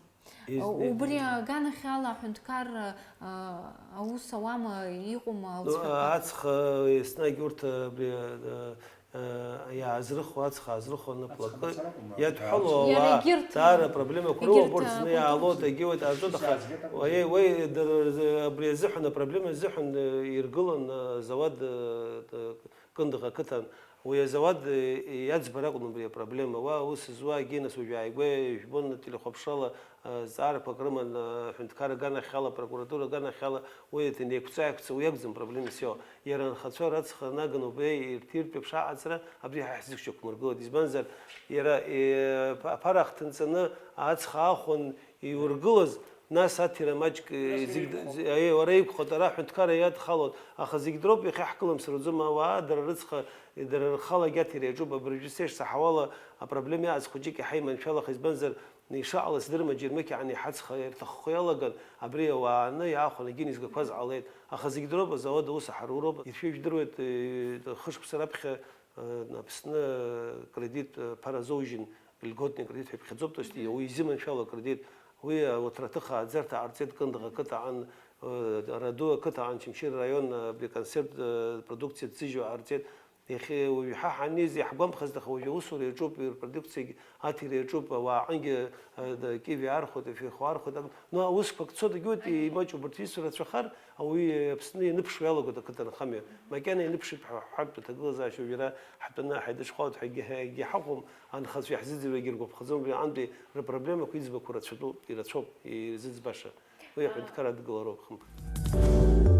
Изнеиӡом. Убри аганахьала аҳәынҭқарра, а, аус ауама, иҟоума Ну, алҵшәақәа? Аҵх, а, еснагь урҭ, а, абри, а, а, иаазрыхуа, аҵх аазрыхуа анаплакы Аҵх мацара акәым, иадҳәало аҵх. Иара ауаа егьырҭ, даара апроблемақәа егьырҭ, рылоуп, урҭ зны аҟәыд иаалоит, урҭ. Егьиуеит, аӡәы даха-, Иаазгеит аҟәыд уаҩы, урҭ. Уаҩы абри азыҳәан, апроблема азыҳәан, э, иргылан, э, зауад, э, э, Кындыӷ ақыҭан. Уи азауад, э, иаӡбар акәын убри апроблема. Уа аус зуа агьи нас уажә ааигәа ижәбон ателехәаԥшрала, э, зҵаарақәак рыман, э, аҳәынҭқар аганахьала, апрокуратура аганахьала, уи еиҭа инеиқәҵа-ааиқәҵа, уи акәӡам апроблемас иоуа. Иара анхацәа рыцха наган убри ирҭиртә еиԥш аҟаҵара, абри ҳа ҳзықәшьақәмыргылеит. Избанзар, иара, э, ԥа-, аԥара ахҭынҵаны ацха аахәан иургылаз, нас аҭира маҷк, э, Нас зегь д-, иреиԥхоуп. Зи-, аиеи, уара иқәхоит, ара аҳәынҭқарра иадхалоит, аха зегь дроуп, иахьа ҳкылымсыр уӡом, ауаа дара рыцха, дара рхалагь аҭира иаҿуп, абыржәы сеишсаҳауала апроблема иааз хәыҷык иаҳа иманшәалаха, избанзар, ишаҟалаз сдырма, џьармыкьа ан иҳацха, ирҭаххо иалаган, абри ауаа ааны иаахәаны егьин изгақәаз ҟалеит, аха зегь дроуп, азауад аус аҳаруроуп, ишәыжәдыруеит, э, хышықәса раԥхьа, э, Аԥсны, э, кредит, э, ԥара азоужьын, льготный кредит ҳәа иԥхьаӡоуп, то есть, Мгм. Уи изыманшәало акредит, уи, э, уҭраҭых ааӡарҭа ҟарҵеит Кындыӷ ақыҭаҟан, э, Раду ақыҭаҟан, Чымчыр араион, э, абри аконсервтә, э, продукциа ҭзыжьуа ҟарҵеит. Иахьа уажә ҳа ҳаннеиз иаҳгәамԥхазт, аха уажәы аусура иаҿуп, рпродукциагь аҭира иаҿуп, ауаа аҟынгьы, э, д-, киви архәоит, афеихәа архәоит, ак-, ну, аусқәа ак цоит, егьоуеит, Аиеи. Имаҷу убарҭ русура рацәахар, ауаҩы Аԥсны ианыԥшуа иалагоит ақыҭанхамҩа. Макьана ианыԥшит ҳәа ҳҳәартә аҭагылазаашьа уажәы ара ҳтәаны ҳаидыҽхәалоит ҳәа егьи-, егьи ҳаҟәым, анхацәа иаҳзыӡырҩуагьы ргәаԥхаӡом, убри аҟынтәи рпроблемақәа иӡбақәа рацәатәуп, ирацәоуп, изыӡбаша. Уи аҳәынҭқар адгылароуп, хымԥада.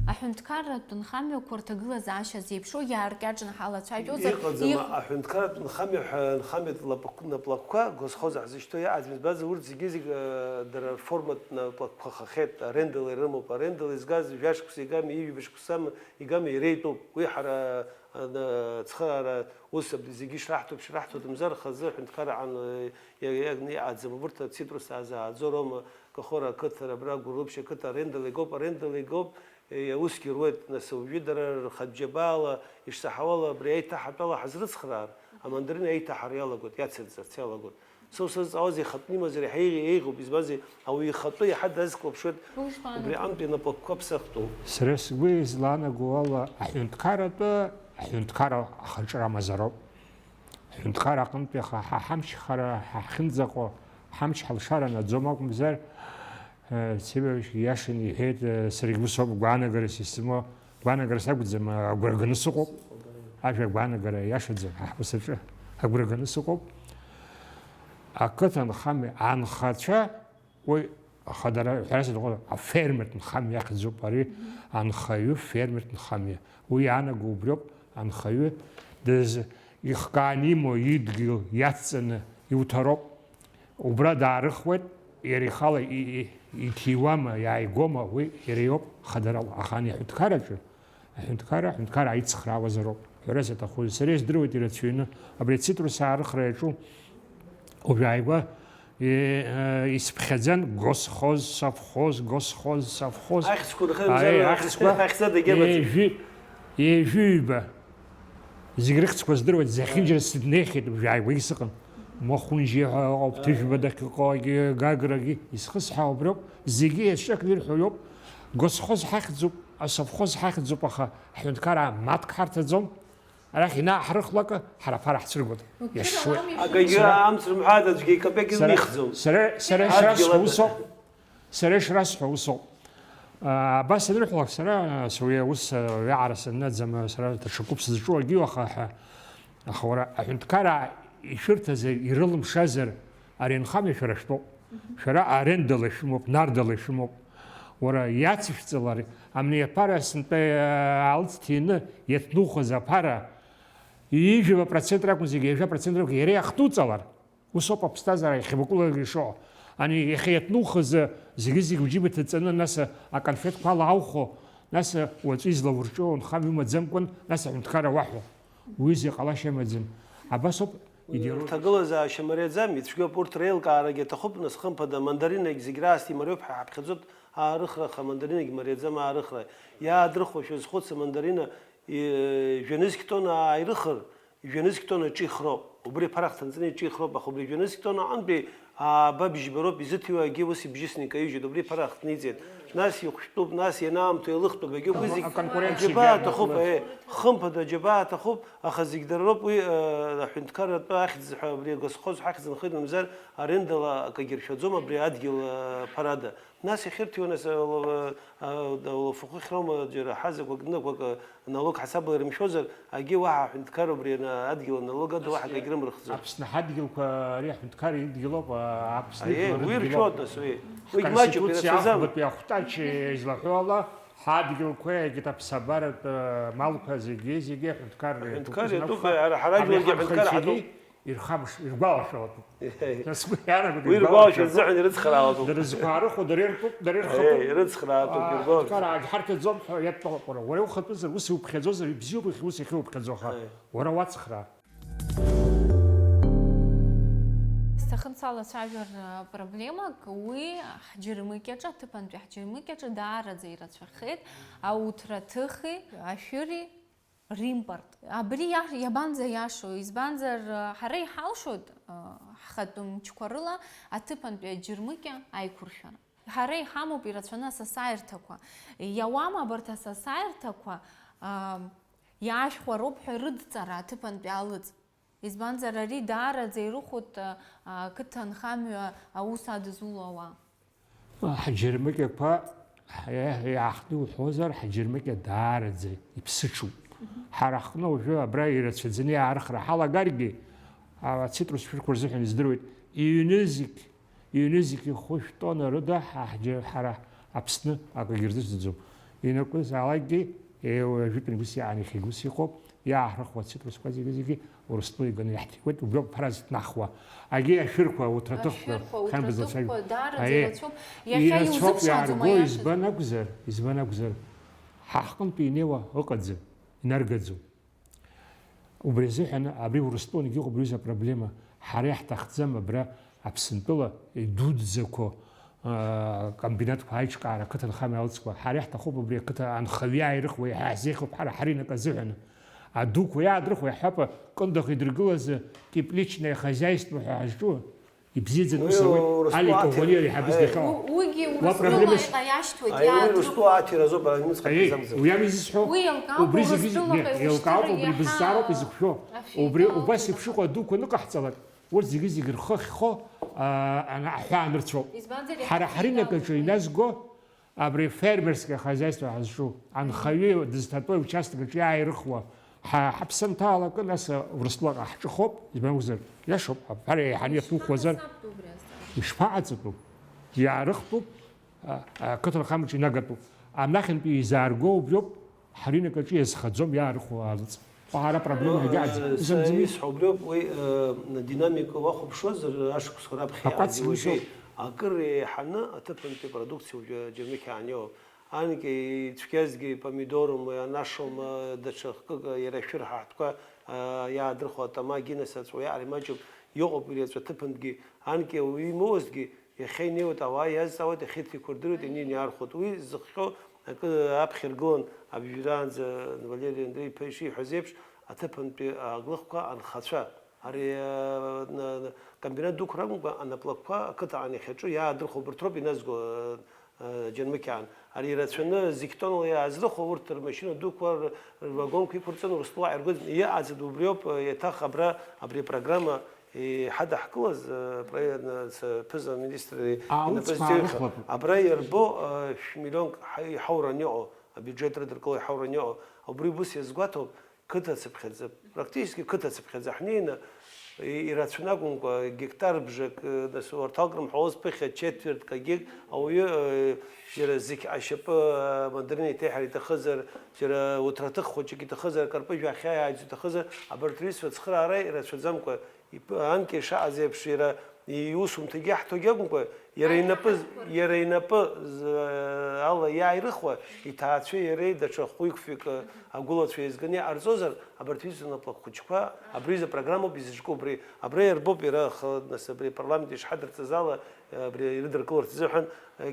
Аҳәынҭқарратә нхамҩақәа рҭагылазаашьа зеиԥшроу иааркьаҿны ҳалацәажәозар, Иҟаӡам, их- аҳәынҭқарратә нхамҩа ҳәа нхамҩатә лапк-, наплакқәа, госхоза ҳзышьҭоу иаҟаӡам, избанзар, урҭ зегьы-зегь, э, дара рформатә наплакқәа хахьеит, арендала ирымоуп, арендала изгаз жәа-шықәса игами, ҩажәа шықәсами, игами, иара итәуп. Уи ҳара, э, ацхыраара ус аб-, зегьы шраҳҭо, шраҳҭо, мзар хазы аҳәынҭқарра аан, э, иа-, иа-, иаҟаӡам. Убырҭ ацитрус азааӡо роума, Кахора ақыҭа, абра Гәылрыԥшь ақыҭа арендала игоуп, арендала игоуп, э, усгьы руеит, нас, уажәы дара рхатә џьабаала, ишсаҳауала, абри аиҭаҳатәала ҳазрыцхраар, амандарина аиҭаҳара иалагоит, иацырҵарц иалагоит. Сара сызҵаауаз ихатәы имазар иаҳа еиӷьуп, избанзар, ауаҩы ихатәы иаҳа дазкылԥшуеит, Ушԥанаҭо? Убри аҟынтәи анапылақәа ԥсахтәу. Сара сгәы излаанаго ала, аҳәынҭқарратәы, аҳәынҭқарра ахаҿра мазароуп. Аҳәынҭқарра аҟынтәи аха ҳа ҳамч хара, ҳа ҳхьынӡаҟоу, ҳамч ҳалшара наӡом акәымзар, э, Север иашаны иҳәеит, э, саргьы ус ауп, гәаанагарас исымоу, гәаанагарас акәӡам, агәра ганы сыҟоуп. Ажәа гәаанагара иашаӡам, ҳа ҳусаҿы агәра ганы сыҟоуп. Ақыҭанхамҩа анхацәа, уи, аха дара, ҳәарас иҟоу, афермертә нхамҩа иахьӡуп ари, анхаҩы фермертә нхамҩа. Уи иаанаго убриоуп, анхаҩы дыз-, ихкааны имоу идгьыл иацҵаны иуҭароуп. Убра даарыхуеит, Иара ихала и-, и-, иҭиуама, иааигәома, уи иара иоуп хадарала. Аха ани аҳәынҭқарраҿы, аҳәынҭқарра, аҳәынҭқарра аицхраауазароуп. Ҳәарас аҭаху, сара издыруеит ирацәаҩны, абри ацитрус аарыхра иаҿу, уажәааигәа, и-, э, исԥхьаӡан госхоз, совхоз, госхоз, совхоз. Ахьӡқәа рхы Аи, анҵәар, ахьӡқәа ахьӡ-, ахьӡ адагьы амаӡам. Ҩажәи-, ҩажәи ҩба. Зегь рыхьӡқәа здыруеит, зехьынџьара сыднеихьеит, уажәааигәагьы сыҟан. Махәынџьиа ҳәа ыҟоуп, Ҭыжәба дахьыҟоу, Гаграгьы, исхысҳәаауа убриоуп, зегьы еҵәак ирҳәо иоуп. Госхоз ҳахьӡуп, асовхоз ҳахьӡуп, аха ҳҳәынҭқараа маҭк ҳарҭаӡом. Арахь инааҳрыхлакы, ҳара аԥара ҳцәыргоит. Иашшуеит. Акагьы Сара, амц рымҳәааит, аӡәгьы икапек сара, илихӡом. Сара, сара Адгьыл ишрасҳәо ада. Усоуп. Сара ишрасҳәо усоуп. А, абас анырҳәалак, сара, а, уи аус, а, уиаҟара саннаӡам, а, сара даҽакуп сызҿу, агьиуаха ҳәа. Аха уара аҳәынҭқараа ишәырҭазар, ирылымшазар, ари анхамҩа шәара шәтәоуп. Шәара арендала ишәымоуп, нардала ишәымоуп. Уара иацышәҵалар, амни аԥара сынтәа, а, аалыҵ ҭины иаҭнухыз аԥара, ҩажәа процент ракәын зегьы, ҩажәа процент ракәын, иара иахҭуҵалар. Ус ауп аԥсҭазаара иахьабакәлак ишыҟоу. Ани иахьа иаҭнухыз зегьы-зегь уџьыба иҭаҵаны, нас аконфеҭқәа ала аухо, нас уаҵәы излаурҿио унхамҩа умаӡамкәан, нас аҳәынҭқарра уаҳәо. Уи изы иҟалашьа амаӡам. Абас ауп идеологиа. Рҭагылазаашьа мариаӡам, ицәгьоуп, урҭ реилкаарагьы аҭахуп, нас хымԥада амандаринагь зегь раасҭа имариоуп ҳәа ҳаԥхьаӡоит аарыхра, аха амандаринагь мариаӡам аарыхра. Иаадрыхуашәа зхәыц амандарина, и-, жәанызқь тонна ааирыхыр, жәанызқь тонна ҿихроуп. Убри аԥара хҭынҵаны иҿихроуп, аха убри жәанызқь тонна аҟынтәи ааба бжьба роуп изыҭиуа, агьи ус ибжьысны икаижьуеит. Убри аԥара хҭниҵеит. Нас ихәшәтәуп, нас ианаамҭоу еилыхтәуп, агьи убри зегь Аконкуренциа аџьабаа ианалагоит. Аҭахуп, аиеи, хымԥада аџьабаа аҭахуп, аха зегь дара роуп уи, э, аҳәынҭқарратәы ахьӡ ҳәа, абри агосхоз ҳахьӡ нхеит, мамзар арендала акагьы ршәаӡом абри адгьыл, э, ԥарада. Нас иахьырҭиуа, нас, э, ла-, э, э, лафахәы хьроума, џьара ҳазақәак, нықәак, э, налог ҳасабала ирымшәозар, агьи уаҳа аҳәынҭқарра убри ана-, адгьыл аналог ада уаҳа акагь рымырхӡом. Аԥсны ҳадгьылқәа, ари аҳәынҭқарра идгьылоуп, а, Аԥсны Аиеи, идгьыл уи адгьылоуп. Ршәоит, нас, уи. Уигь маҷуп, Ҳконституциа ирацәаӡам. Ахԥатәи ахәҭаҷ излаҳәо ала, ҳадгьылқәа, егьырҭ аԥсабаратә, а, малқәа зегьы, зегьы аҳәынҭқарра иатәуп. Аҳәынҭқарра иатәуп, изакәу? Ара ҳара Абри ажәларгьы ҳанхаҩцәагьы аҳәынҭқарра ҳаҭоуп. Ирхамш-, иргәалашәалатәуп. Сгәы иаанагоит, уи иргәалашәалатәуп. Ргәалашәа азыҳәан ирыцхраауатәуп. Дара зқәаарыхәо, дара иртәуп, дара ирхатәуп. Еи, ирыцхраауатәуп, аа, иргәалашәа. Аҳәынҭқарра ҳарҭаӡом ҳәа иадтәалақәара. Уара иухатәызар, ус иуԥхьаӡозар, ибзиоуп, ус иахьуԥхьаӡо, аха уара уацхраа. Сҭахын салацәажәар, а, проблемак, уи ҳџьармыкьаҿы, аҭыԥантәи ҳџьармыкьаҿы даараӡа ирацәахеит, ауҭраҭыхи, ашәыри, римпорт. Абри иа-, иабанӡа иашоу? Избанзар, ҳара иҳалшоит, ҳхатәы мчқәа рыла аҭыԥантәи аџьармыкьа аиқәыршәара. Ҳара иҳамоуп ирацәаны асасааирҭақәа. Иауам абарҭ асасааирҭақәа, иаашәхәароуп ҳәа рыдҵара аҭыԥантәи алыҵ. Избанзар, ари даараӡа ирыхәоит, а, ақыҭанхамҩа аус адызуло ауаа. Ҳџьармыкьақәа, ҳа-, иаахтны иуҳәозар, ҳџьармыкьа даараӡа иԥсыҽуп. Мгм. Ҳара ҳҟны уажәы абра ирацәаӡаны иаарыхра ҳалагаргьы, а, ацитрус шәырқәа рзыҳәан издыруеит, иҩны зегь Ҩнызқь хәышә тонна рыда ҳа-, ҳџьа-, ҳара Аԥсны акагьы рзыӡӡом. Инакәызаалакгьы, еиуа жәытәнатә ус иаан иахьагьы ус иҟоуп, иааҳрыхуа ацитрусқәа зегьы-зегьы Урыстәыла иганы иаҳҭиуеит, убриоуп ҳара зыҭнахуа. Агьи ашәырқәа, уҭраҭыхқәа, ашәырқәа, хьамбаӡацәажәо. Уҭраҭыхқәа даараӡа Аиеи. Ирацәоуп, ирацәоуп иаарго, избан акәзар, избан акәзар, ҳа ҳҟынтәи инеиуа ыҟаӡам, инаргаӡом. Убри азыҳәан абри Урыстәылагьы ыҟоуп убри аҩыза апроблема. Ҳара иаҳҭахӡам абра Аԥсынтәыла идуӡӡақәоу, аа, комбинатқәа аиҿкаара, ақыҭанхамҩа алҵқәа. Ҳара иаҳҭахуп убри ақыҭа анхаҩы иааирыхуа, иаҳа иаҳзеиӷьуп ҳара ҳаринак азыҳәан. Адуқәа иаадырхуа иаҳҳәап, Кындыӷ идыргылаз тепличное хозяйство ҳәа ҳазҿу. Ибзиаӡаны ус ауеит, Али Коӷониа иҳабыс дахьыҟоу. Уигьы Урыстәыла иҟаиашьҭуеит, иаадрыхуеит. Аиеи, Урыстәыла аҭира азоуп, ара аҩныҵҟа иҭаӡамзар. Уи ами изысҳәо. Уи еилкаауп, убри зегьы Урыстәылаҟа зегьы, еилкаауп, убри бызҵаароуп изықәшәо. Убри убас еиԥш иҟоу адуқәа аныҟаҳҵалак, урҭ зегьы-зегьы рхы ахьхо, аа, ана-, аҳәаа анырцәоуп. Избанзар, ҳара ҳаринак аҿы иназго, Абри фермерское хозяйство ҳазҿу, анхаҩы дызҭатәоу аучасток аҿы иааирыхуа, ҳа-, ҳаԥсы анҭаалакы, нас Урыстәылаҟа ҳҿыхоуп, избан акәзар, иашоуп, аԥара еиҳаны иаҭухуазар, ишԥаҟаҵатәу? Иаарыхтәуп, а, а, ақыҭанхамҩаҿы инагатәуп. Анахьынтәи изаарго убриоуп, ҳаринак аҿы иазхаӡом иаарыхуа алыҵ. Ара проблема ҳәа иаӡам. Э, са исҳәо убриоуп, уи, э, динамика уахәаԥшуазар, ашықәсқәа раԥхьа иҟаз иуашьеит. Акыр еиҳаны аҭыԥантәи апродукциа уажәы Џьармыкьа аниоуп. Анкьа ицәгьазгьы помидорым, анашым, даҽа хкык, иара ашәыр ҳаҳҭқәа, а, иаадырхуа атама, агинас аҵәуа, иаҳа имаҷуп, иҟоуп иреиҵәа аҭыԥантәгьы, анкьа уи имоуазҭгьы, иахьа инеиуеит, ауаа иазҵаауеит, иахьырҭиқәырдыруеит, ианини иаархәоит. Уи зыхҟьо акы аԥхьа иргылан, абжьараанӡа Валери Андреи-иԥа ишиҳәаз еиԥш, аҭыԥантәи аглыхқәа анхацәа. Ари, э, н-, н-, комбинат дуқәа ракәымкәа, анаплакқәа ақыҭан иахьаҿу иаадырхәо убарҭ роуп иназго, э, э, Џьармыкьаан. Ари ирацәаны зегь тоннала иаазрыхәо, урҭ рмашьына дуқәа р-, рвагонқәа иқәырҵон, Урыстәыла иаҳаргоит. Иҟаӡам убриоуп, э, еиҭах абра, абри апрограмма иҳадаҳкылаз, э, проект, э, с-, ԥыза министр Аалыҵқәа инапы зҭеиҳәо. Аарыхәлатәуп. Абра иарбоу, э, шә-, миллионк ҳа-, иҳауран иҟоу, абиуџьет рыдыркыло иҳауран иҟоу. Убри ус иазгәаҭоуп. Қыҭацыԥхьаӡа, практически қыҭацыԥхьаӡа ҳнеины, и-, ирацәаны акәымкәа, гектар бжак, э, нас, уарҭалк рымҳәоз ԥыхьа, четвертк, агек, ауаҩы, э, џьара зқь ашьапы, э, мандарин иҭеиҳар иҭахызар, џьара уҭраҭых хәыҷык иҭахызар, акарпыжә ахьааиӡо иҭахызар, абарҭ рҩызцәа ацхыраара ирацәаӡамкәа, ип-, анкьа ишаҟаз еиԥш, иара иусумҭагьы иаҳҭогьы акәымкәа, иара инапы, иара инапы з-, ала иааирыхуа, иҭаацәеи иареи даҽа хәҩык-фҩык агәылацәа еизганы иҟарҵозар, абарҭ иҩызцәа наплак хәыҷқәа, абри изы программоуп изыҿку, убри, абра иарбоуп иара, аха, нас, абри апарламент ишҳадырҵаз ала, абри ирыдыркыларц азыҳәан,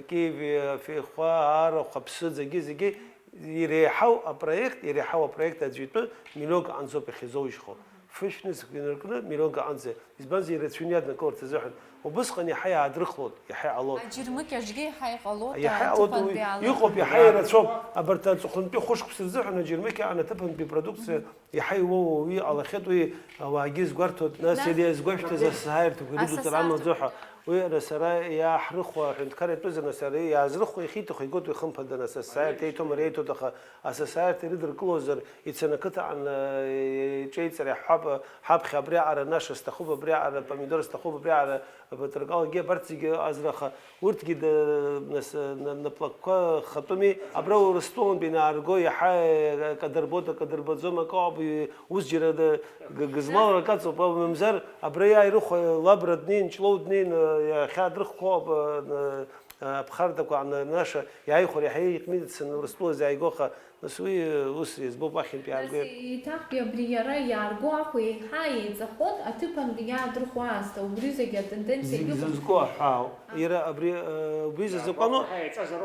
Киеви, Феихәа, Арахә, Аԥсыӡ, егьи зегьы, иреиҳау апроект, иреиҳау апроект аӡәы итәы миллионк аҟанӡоуп иахьизоужьхо. Фышә нызқь инаркны миллионк аҟанӡа, избанзар, ирацәаҩны иаднакыларц азыҳәан. Убысҟан иаҳа иаадрыхлон, иаҳа иҟалон. Аџьармыкьаҿгьы иаҳа иҟалоит, иаҳа иҟалоит, аҭыԥантәи уи алаф. Иҟоуп, иаҳа ирацәоуп. Абарҭ аҵыхәантәи хәышықәса рзыҳәан аџьармыкьа анаҭыԥантәи продукциа иаҳа иуоуа уи иҟалахьеит, уи ауаагьы изгәарҭоит, нас, нас иара иазгәашәҭаз асасааирҭақәа ирыдуҵар амаӡоуҳәа. Уи ара сара иааҳрыхуа аҳәынҭқар иатәызар, нас ара иаазрыхуа, иахьиҭаху игоит, уи хымԥада, нас асасааирҭа еиҭом, ара еиҭоит, аха асасааирҭа ирыдыркылозар, ицаны ақыҭаҟны, э, иҿеиҵар иаҳҳәап, ҳаԥхьа абри аҟара наша сҭахуп, абри аҟара помидор сҭахуп, абри аҟара абатракалагьы, абарҭ зегьы ыҟазар, аха урҭгьы да-, нас, на-, наплакқәа хатәыми. Абра Урыстәылантәи инаарго иаҳа, э, акы адырбоит, акы адырбаӡом, акы ауп, и-, ус џьара да-, г-, гызмалрак аҵоуп, мамзар абра иааирыхуа Лабра днеин, Ҷлоу днеин, э, иахьа дрыхқәоуп, э, н-, э, аԥхарҭақәа ананаша иааихәар иаҳа иҟәнидацын Урыстәыла зааигәоуха, нас уи, э, ус иаӡбоуп ахьынтә иааргоит. Нас еиҭахгьы абри иара иаарго ахә еиҳа еиҵахоит, аҭыԥантәи иаадрыхуа аасҭа, убри зегьы атенденциа зегь иҟоуп. Зызку аҳәаау. Иара абри, э, убри зызку ану?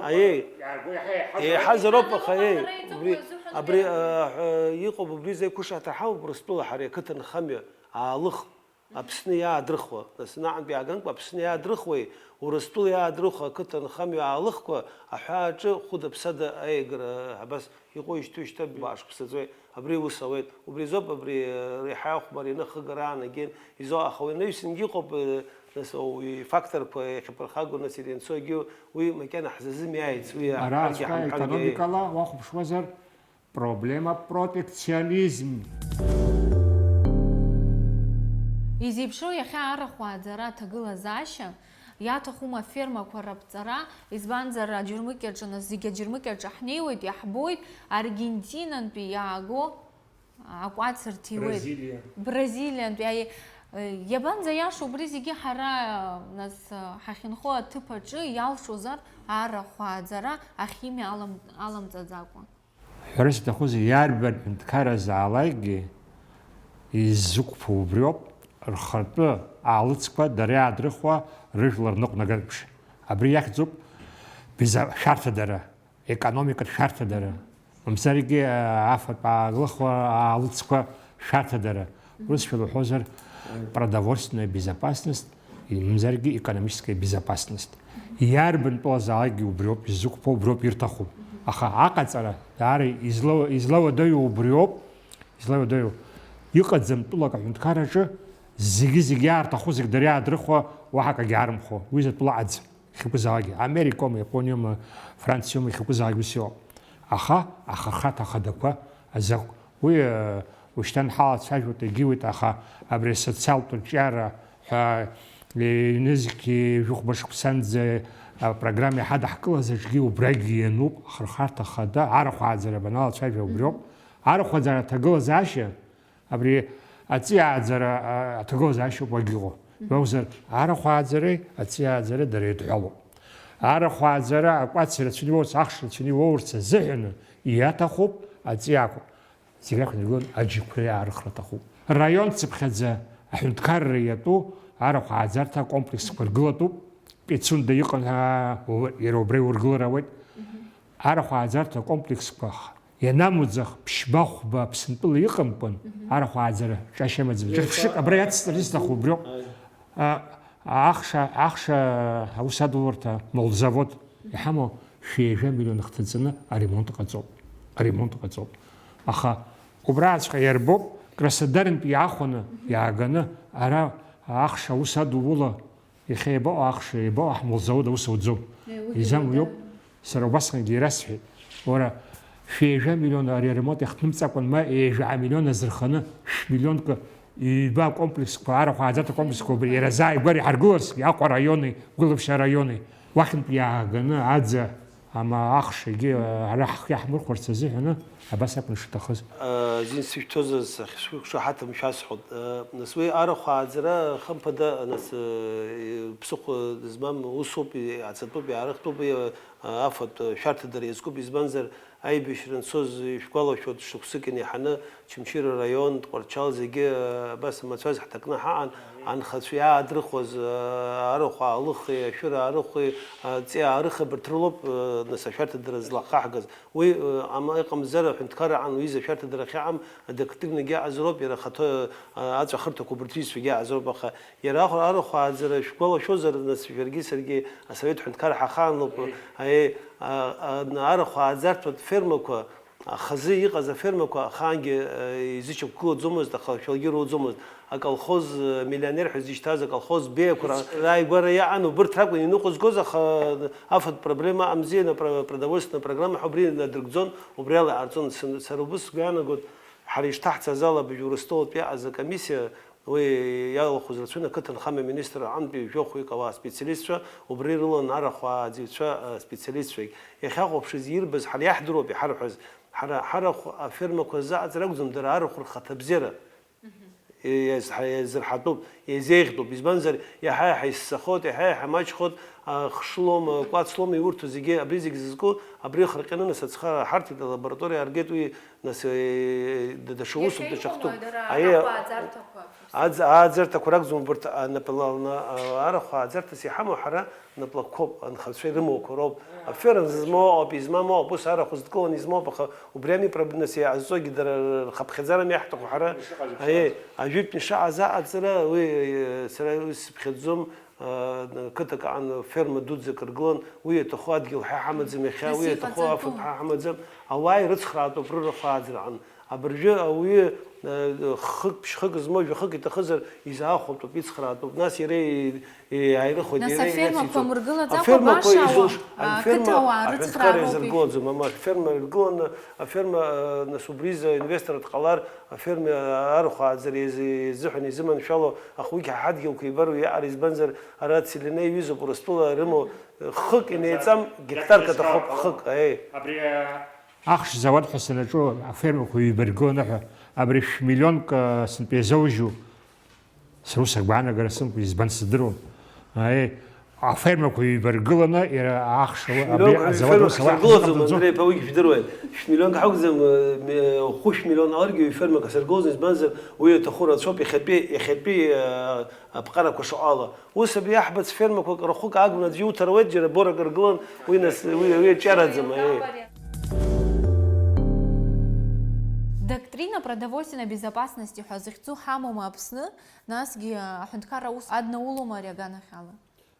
Аиеи. Иаарго иаҳа еиҳазароуп. Еиҳазароуп, аха, еи, иааҳазароуп, убри, ара иҵыхәа абри, азыҳәан э, э, иҟоуп, убри зеиқәышаҳаҭыр ҳауп, Урыстәыла ҳара иқыҭанхамҩа аалых. Аԥсны иаадрыхуа, нас наҟынтәи иаагангәа Аԥсны иаадрыхуеи, Урыстәыла иаадрыхуа ақыҭанхамҩа аалыхқәа аҳәааҿы хәыда-ԥсада аиагара абас иҟоу ишьҭоу шьҭа баашықәса ҵуеит. Абри ус ауеит. Убри азоуп, абри, э, реиҳа ахәмарианы ахыгара аанагеит изо, аха уи анаҩсангьы иҟоуп, э, нас, уи факторқәа иахьаԥырхагоу, нас, ианцогьы уи макьана ҳзазымиааиц, уи аҳәаргьы араҵәҟьа ҳамҳәаргьы. Економикала уахәаԥшуазар, проблема протекционизм. Изеиԥшроу иахьа арахә ааӡара аҭагылазаашьа иаҭахума афермақәа раԥҵара, избанзар, аџьармыкьаҿы, нас зегь аџьармыкьаҿы ҳнеиуеит, иаҳбоит, Аргентинантәи иааго акәац рҭиуеит. Бразилиа. Бразилиантәи, аи, иабанӡа иаша убри зегьы ҳара, нас, ҳахьынхо аҭыԥ аҿы иалшозар арахә ааӡара ахимиа алам-, аламҵаӡакәа? Ҳәара сҭахузеи, иарбан ҳәынҭқарразаалакгьы иззықәԥо убриоуп, рхатәы аалыҵқәа дара иаадрыхуа рыжәлар ныҟәнагартә мшы. Абри иахьӡуп беза-, шәарҭадара, економикатә шәарҭадара. Мамзаргьы, а, афатә ааглыхуа аалыҵқәа шәарҭадара. Урысшәала уҳәозар, продовольственная безопасность, имамзаргьы экономическая безопасность. Иарбан тәылазаалакгьы убриоуп иззықәԥо, убриоуп ирҭаху. Аха аҟаҵара даара излау-, излауадаҩу убриоуп, излауадаҩу. Иҟаӡам тәылак аҳәынҭқарраҿы зегьы-зегь иаарҭаху зегь дара иаадрыхуа уаҳа акагьы аарымхуа. Уи затәыла аӡ. Иахьакәызаалакгьы, Америкоума, Иапониоума, Франциоума, иахьакәызаалакгьы ус иҟоуп. Аха ахырхарҭа ахадақәа азакә-, уи, э, ушьҭан ҳалацәажәоит, егьиуеит, аха абри асоциалтә рҿиара ҳәа, э, ҩнызқь жәохәба шықәсанӡа апрограмма иҳадаҳкылаз аҿгьы убрагьы иануп, ахырхарҭа ахада, арахә ааӡара баналацәажәа убриоуп. Арахә ааӡара аҭагылазаашьа Абри аҵиааӡара, а, аҭагылазаашьоуп уагьыҟоу. Мамзар, арахә ааӡареи аҵиааӡареи дара еидҳәалоуп. Арахә ааӡара акәац ирацәаны иоурц, ахш рацәаны иоурц азыҳәаны иаҭахуп аҵиаақәа. Зегь рахь инаргыланы аџьықәреи аарыхра аҭахуп. Раион цыԥхьаӡа аҳәынҭқарра иатәу арахә ааӡарҭа акомплексқәа ргылатәуп. Пицунда иҟан, аа, уа-, иара убра иургылар ауеит. Арахә ааӡарҭа акомплексқәа х-, ианамуӡах ԥшьба-хәба Аԥсынтәыла иҟамкәан, арахә ааӡара ҿашьа амаӡам. Џьарԥшык абра иацсҵарц исҭаху убриоуп. А, ахша, ахша аус адуларҭа молзавод иҳамоу шәи жәа миллион хҭаҵаны аремонт ҟаҵоуп. Аремонт ҟаҵоуп. Аха убрааҵәҟьа иарбоуп, Краснодарынтә иаахәаны иааганы ара ахша аус адула Иахьа иабаҟоу ахш, иабаҟоу ҳмолзавод аус ауӡом. Е, уигьы Изам уи уиоуп. Сара убасҟангьы ирасҳәеит. Уара, шәи ҩажәа миллион ари аремонт иахҭнымҵакәан, ма ҩажәа миллион азырханы, шә-миллионк ҩба акомплексқәа, арахә ааӡарҭа акомплексқәа убри иара азааигәара иҳаргыларц, Аҟәа араиони, Гәылаԥшьа араиони, уахьынтә иааганы аӡа Ама ахш егьи, ара ҳхы иаҳмырхәарц азыҳәаны абас акәын ишаҭахыз. Зин сышәҭозар, сахьшәыкәша ҳаҭам шәасҳәоит. Нас уи арахә ааӡара, хымԥада, нас, ԥсыхәа змам усуп, иааӡатәуп, иаарыхтәуп, афатә шәарҭадара иазкуп, избанзар, аибашьра анцоз ишәгәалашәоит, шықәсык инеиҳаны Очамчыра араион, Тҟәарчал зегьы, э, абас амацәаз ҳҭакны ҳаҟан, анхацәа иаадрыхуаз, э, арахә аалыхи, ашәыра аарыхи, аҵиаа аарыхи, абарҭ рылоуп, э, нас ашәарҭадара злахаҳгаз. Уи, э, ама-, ыҟамзар, аҳәынҭқарра аан уи изы ашәарҭадара ахьаҟам, адоктринагьы аҟазароуп, иара ахаҭа, э, аҵәахырҭақәа абарҭ рҩызцәагьы аҟазароуп, аха иара ахә-, арахә ааӡара шәгәалашәозар, нас шәаргьы саргьы асовет ҳәынҭқарра ҳахаанлоуп, аиеи, а, а, арахә ааӡартә фермақәа, Ахазы иҟаз афермақәа ахаангьы, э, изычақәгылаӡомызт, аха шәалгьы роуӡомызт. Аколхоз, э, миллионер ҳәа зышьҭаз аколхоз беиақәа ра-, рааигәара иаан, убырҭ ракәын иныҟәызгоз, аха, э, афатә проблема амзи, на про-, продовольственная программа ҳәа убри надыркӡон, убри ала иҟарҵон. Сын-, сара убыс сгәы иаанагоит, ҳара ишҭаҳҵаз ала абыржә Урыстәылатәи иааз акомиссиа, Уи иалахәыз рацәан ақыҭанхамҩа аминистр аҟынтәи жәохәҩык ауаа специалистцәа, убри рылан арахә ааӡаҩцәа, а, специалистцәагь. Иахьахәаԥшыз ирбаз ҳара иаҳдыруоуп иҳарҳәаз. Ҳара ҳарахә афермақәа рзы аҵара акәӡам, дара арахә рхаҭабзиара. Мгм. Иазҳа-, иазырҳатәуп, иазеиӷьтәуп. Избанзар, иаҳа-иаҳа иссахоит, иаҳа-иаҳа имаҷхоит, а, хшлома, кәацлома иурҭо зегьы, абри зегь зызку, абри ахырҟьаны нас ацхыраара ҳарҭеит, алабораториа ааргеит, уи Нас, э, да-, даҽа усуп, даҽа хҭоуп. Иахьеиуоу дара Аиеи, арахә ааӡарҭақәа. Аӡ-, ааӡарҭақәа ракәӡам убырҭ, а, напла-, на-, а, арахә ааӡарҭас иҳамоу ҳара наплакқәоуп, анхацәа ирымоуқәа роуп. Аферма зызмоу ыҟоуп, измам ыҟоуп, ус арахә зыдкыланы измоуп, аха убри ами проблема, нас иҟазҵогьы дара рхыԥхьаӡарами иаҳҭаху ҳара. Ишыҟаз Аиеи, ишыҟаз. Ажәытәтәи шаҟа азы аҵара, уи, э, сара уи сыԥхьаӡом, Қыҭак аан ферма дуӡӡак ргылан, уи иаҭаху адгьыл ҳа ҳамаӡам иахьа, Нас уи иаҭаху иҟаҵатәу? Афатә ҳа ҳамаӡам, ауаа ирыцхраатәуп рырахә ааӡараан. Абыржәы ауаҩы, э, хык, ԥшьхык змоу жәахык иҭахызар, изаахәатәуп, ицхраатәуп. Нас иара и-, иааирыхуеит, Нас иара афермақәа иациҵоит. Мыргылаӡакәа Афермақәа баша изылш-, ауаа, ақыҭауаа аҳәынҭқарра рыцхраароуп. Иазыргылаӡом, амаш, ферма иргыланы, аферма, э, нас убризы инвестор дҟалар, Аферма арахә ааӡара изы-, изыҳәан изыманшәало, аха уигьы ҳа ҳадгьылқәа ибароу иаҟара, избанзар, ара целинные ҩызоуп, Урыстәыла ирымоу, хык инеиҵам, гектарк аҭахуп, хык, аиеи. Абри, а, Ахш зауад ҳәа санаҿу афермақәа ҩба ргыланы ҳәа, абри шә-миллионк, а, сынтәа иазоужьу, сара ус агәаанагара сымоуп, избан сыздыруам. Аиеи. Афермақәа ҩба ргыланы, иара ахш, абри Шә-миллионк азауад фермак ус ауаа саргылаӡом, ҳзыҟаҵаӡом. Андрей, ҳәа уигьы жәдыруеит. Шә-миллионк ҳақәӡам, э, ме-, хәышә миллион аларгьы ҩ-фермак асыргылоз, избанзар, уи аҭаху рацәоуп, иахьатәи, иахьатәи, э, аԥҟарақәа шаҟала. Ус абри иаҳбац фермақәак рахәык агны аӡәы иуҭар ауеит, џьара борак ргылан, уи нас, уи, уи аҿиараӡам, аиеи. Доктрина продовольственной безопасности ҳәа захьӡу ҳамоума Аԥсны, насгьы аҳәынҭқарра аус аднаулома ари аганахьала?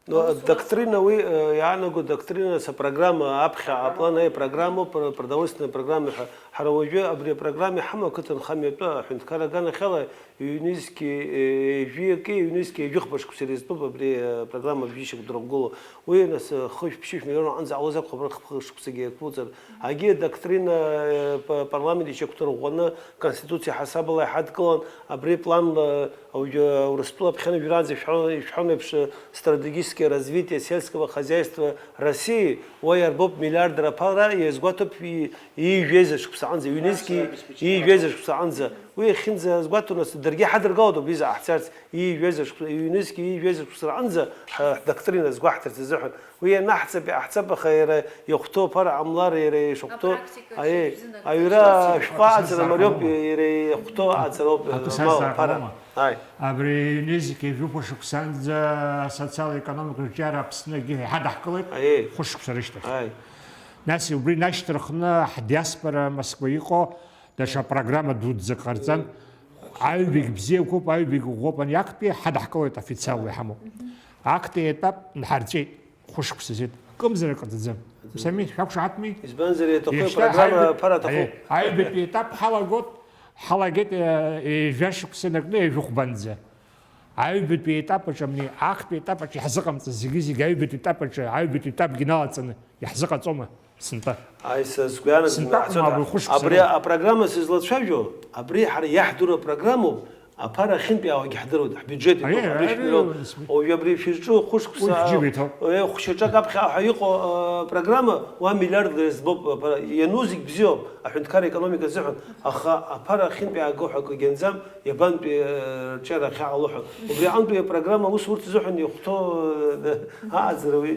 Ну, Аус доктрина уи, э, иаанаго доктрина, са программа аԥхьа, аплан, аи, программа, пр-, продовольственная программа ҳәа. Ҳара уажәы абри апрограмма иҳамоу ақыҭанхамҩатәы аҳәынҭқарра аганахьала ҩнызқьи, э, жәаки, ҩнызқьи жәыхба шықәса ирызтәуп абри, э, программа бжьышьак дырӷәӷәало. Уи, нас, э, хышә-ԥшьышә миллион аҟынӡа ҟалоз акәхап, рхы шықәсагьы иаԥуҵар. Агьи адоктрина, э, па-, парламент иҽақәдырӷәӷәаны, Конституциа ҳасабала иҳадкылан, абри планла Ауаҩы Урыстәыла аԥхьан уажәраанӡа ишәҳәо-, ишәҳәон еиԥш, стратегическое развитие сельского хозяйства России, уа иарбоуп миллиард раԥара, иазгәаҭоуп и-, ижәеиза шықәсаҟынӡа, ҩнызқьи ижәеиза шықәсаҟынӡа. Уи иахьынӡазгәаҭо нас даргьы иҳадыргалоит убри заҟа ҳцарц, иижәыз ашықәс-, ҩнызқьи иижәыз ашықәсраҟынӡа ҳа-, ҳдоктрина азгәаҳҭарц азыҳәан. Уи ианаҳҵап, иаҳцап, аха иара иахәҭоу аԥара ҟамлар, иара ишахәҭоу, Апрактика аиеи, шьыбжьы аҩра наркәшоит. Ашәҟәы аҵара Аԥсазаара мариоуп, ҟалома? Иара иахәҭоу аҵароуп, Аԥсазаара мал аԥара. Ҟалома? Ааи. Абри ҩнызқьи жәохә шықәсанӡа асоциал-економикатә рҿиара Аԥсны акгьы иҳадаҳкылеит, Аиеи. Хәышықәса рышьҭахь. Ааи. Нас убри нашьҭырхны ҳдиаспора Москва иҟоу даҽа программа дуӡӡак ҟарҵан. Аҩбагь бзиақәоуп, аҩбагь ӷәӷәоуп, ани актәи ҳадаҳкылоит, официалла иҳамоуп. Актәи етап нҳарҵәеит, хәышықәса зеит, кымзарак ҟаҵаӡам. Сами, шәақәшаҳаҭми? Избанзар, иаҭаху Иашьҭа апрограмма аҩбатәи, аԥара аҭахуп. Аиеи, аҩбатәи етап ҳалагоит, ҳалагеит, е, е, жәа шықәса накны ҩажәи хәбанӡа. Аҩбатәи етап аҿы амни, актәи етап аҿы иаҳзыҟамҵаз зегьы-зегьы аҩбатәи етап аҿы, аҩбатәи етапгьы налаҵаны иаҳзыҟаҵома? Сынтәа. Ааи, са сгәы иаанагом, Сынтәа акәым, абри хәышықәса. Абри апрограмма сызлацәажәо, абри ҳара иаҳдыруа апрограммоуп, аԥара ахьынтәаауагьы ҳдыруеит, ҳбиуџьет Аиеи, иҭоуп, абри аиеи, шәнеи, аиеи, уажәы абри шәырҿу хәышықәса, Уи фџьы иҭоуп. Уи хәшьаҿак аԥхьа ҳәа иҟоу, а, программа, уа миллиардла иазбоуп, аԥара, иану зегь бзиоуп, аҳәынҭқарра аекономика азыҳәан, аха аԥара ахьынтәааго ҳәа акы гьанӡам, иабантәи, а, рҿиара ахьаҟало ҳәа. Убри аҟынтәи апрограмма аусурҭа азыҳәан иахәҭоу, а, аҟаҵара уи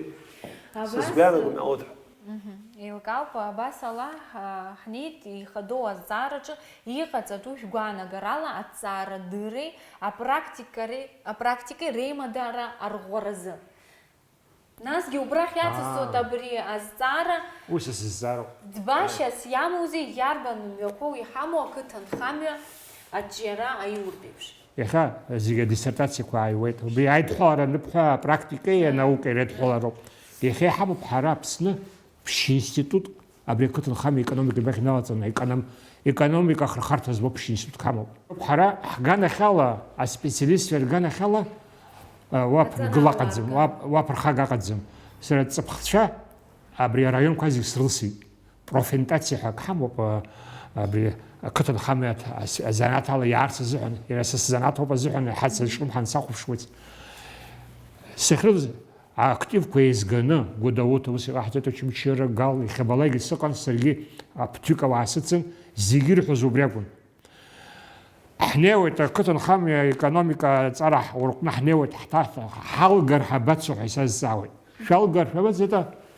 Абас, сызгәаанагом, иаауеит ҳәа. Мгм. Еилкаауп, абас ала, ҳа-, ҳнеит ихадоу азҵаараҿы иҟаҵатәу шәгәаанагарала аҭҵаарадырреи апрактикареи, апрактикеи реимадара арӷәӷәаразы. Насгьы убрахь иацысҵоит Аа. абри азҵаара, Ус исызҵаароуп. Ӡбашьас иамоузеи, иарбан мҩақәоу иҳамоу ақыҭанхамҩа аҿиара аиуртә еиԥш? Иахьа зегьы адиссертациақәа ааиуеит. Убри аидҳәалара аныԥхьа апрактикеи анаукеи реидҳәалароуп. Иахьа иҳамоуп ҳара Аԥсны ԥшьа институт, абри ақыҭанхамҩа економика абрахь иналаҵаны, економ-, економика ахырхарҭа змоу ԥшьа институтк ҳамоуп. Ҳара ҳганахьала, аспециалистцәа рганахьала, а, уа Аҵара ԥынгыл аҟаӡам, алага. уа, уа ԥырхага аҟаӡам. Сара ҵыԥхцәа абри араионқәа зегь срылсит. Профориентациа ҳәа акы ҳамоуп, а, абри ақыҭанхамҩа аҭ-, ас-, азанааҭ ала иаарц азыҳәан, иара са сзанааҭ ауп азыҳәан, ҳацаҿым ҳансахәаԥшуеит. Сахьрылаз активқәа еизганы, Гәдоуҭа ус иҟаҳҵеит, Очамчыра, Гал, иахьабалакгьы сыҟан, саргьы аԥҭҩык ауаа сыцын, зегьы ирҳәоз убри акәын. Ҳнеиуеит, ақыҭанхамҩа аекономика аҵара ҳурҟәны ҳнеиуеит, ҳҭаҳ-, ҳалгар ҳабацо ҳәа исазҵаауеит. Шәалгар шәабацеит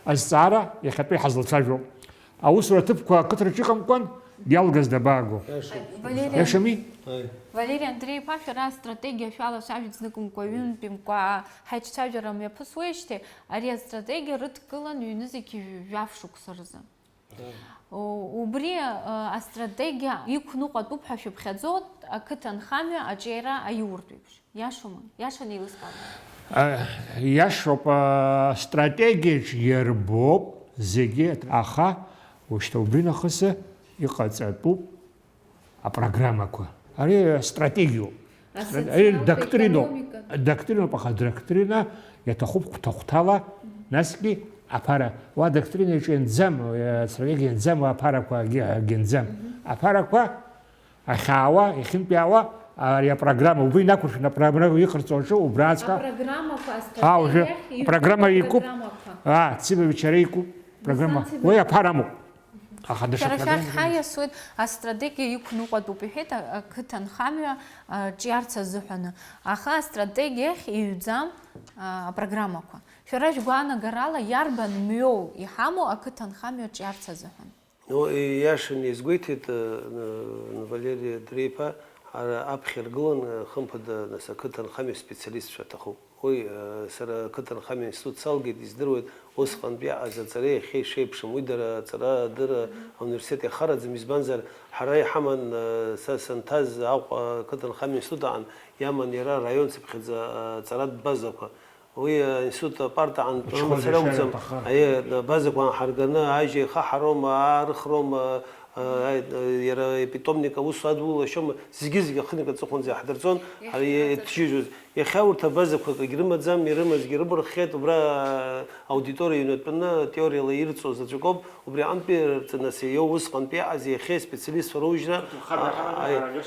азҵаара иахьатәи ҳазлацәажәо. Аусура аҭыԥқәа ақыҭраҿы иҟамкәан, иалгаз дабааго? Иашоуп. Валерий Иашами? Ааи. Валерий Андреи-иԥа, шәара астратегиа шәалацәажәеит зныкымкәа, ҩынтәымкәа, ҳаиҿцәажәара мҩаԥысуеижьҭеи, ари астратегиа рыдкылан ҩнызқь жәаф шықәса рзы. Да. У-, убри, э, астратегиа иқәныҟәатәуп ҳәа шәыԥхьаӡоит, ақыҭанхамҩа аҿиара аиуртә еиԥш. Иашоума? Иашаны еилыскаауама? А, иашоуп, астратегиаҿ иарбоуп зегьы, аха ушьҭа убри нахыс иҟаҵатәуп апрограммақәа. Ари астратегиоуп. Асоциалтә Ари доктриноуп. Економикатә. Доктриноуп, аха доктрина иаҭахуп хәҭа-хәҭала, насгьы аԥара. Уа доктрина иҿы ианӡам, уи астратегиа ианӡам, уа аԥарақәа агьы-, агьанӡам. Аԥарақәа ахьаауа, иахьынтәаауа, ари апрограмма, убри инақәыршәаны апрограмма иҟарҵо аҿы, убраҵәҟьа. Апрограммақәа, Аа, уажәы астратегиа ахь апрограмма иҩуп икуп. Апрограммақәа. Аа, Цыбович, ара икуп. Программа. Руслан Цыбович. Уи аԥара амоуп. Аха даҽа Шәара шәахь программақәа ҳаиасуеит, астратегиа иқәныҟәатәуп, иҳәеит, а-, ақыҭанхамҩа, а, ҿиарц азыҳәаны. Аха астратегиа ахь иҩӡам, а, апрограммақәа. Шәара шәгәаанагарала иарбан мҩоу иҳамоу ақыҭанхамҩа ҿиарц азыҳәан? Ну, ииашаны иазгәеиҭеит, э, н-, Валери Андреи-иԥа, ара аԥхьа иргылан, э, хымԥада, нас, ақыҭанхамҩа специалистцәа аҭахуп. Уи, э, сара ақыҭанхамҩа аинститут салгеит, издыруеит, усҟантәи иҟаз аҵареи иахьеи шеиԥшым. Уи дара аҵара, адырра, ауниверситет иахараӡам, избанзар, ҳара иҳаман, э, са санҭаз Аҟәа ақыҭанхамҩа аинститут аан, иаман иара араион цыԥхьаӡа, э, аҵаратә базақәа. Уи, э, аинститут апартаҟны Учхозеи мацара акәӡам. Шәара аҭаххар? Аиеи, абазақәа анҳарганы, ажьа ихаҳароума, аарыхроума, э, аи-, э, иара епитомник аус адулашьома, зегьы-зегьы ахынҩ аҵыхәанӡа иаҳдырҵон, Иахьа ари аҵыхәа. Иҭжьыжьуаз. Иахьа урҭ абазақәа акгьы рымаӡам, ирымазгьы рыбырххьеит, убра аудиториа иҩнатәаны атеориала ирҵо заҵәык ауп, убри аҟынтәи рҵанасеиоу усҟантәи иҟаз иахьа специалистцәа роужьра.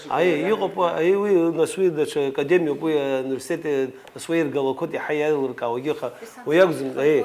Аи, иҟоуп, аи, уи, нас уи даҽа академиоуп, уи ауниверситет, нас уи иргалақәоит, иаҳа иалыркаауагьы, аха уи акәӡам, аи,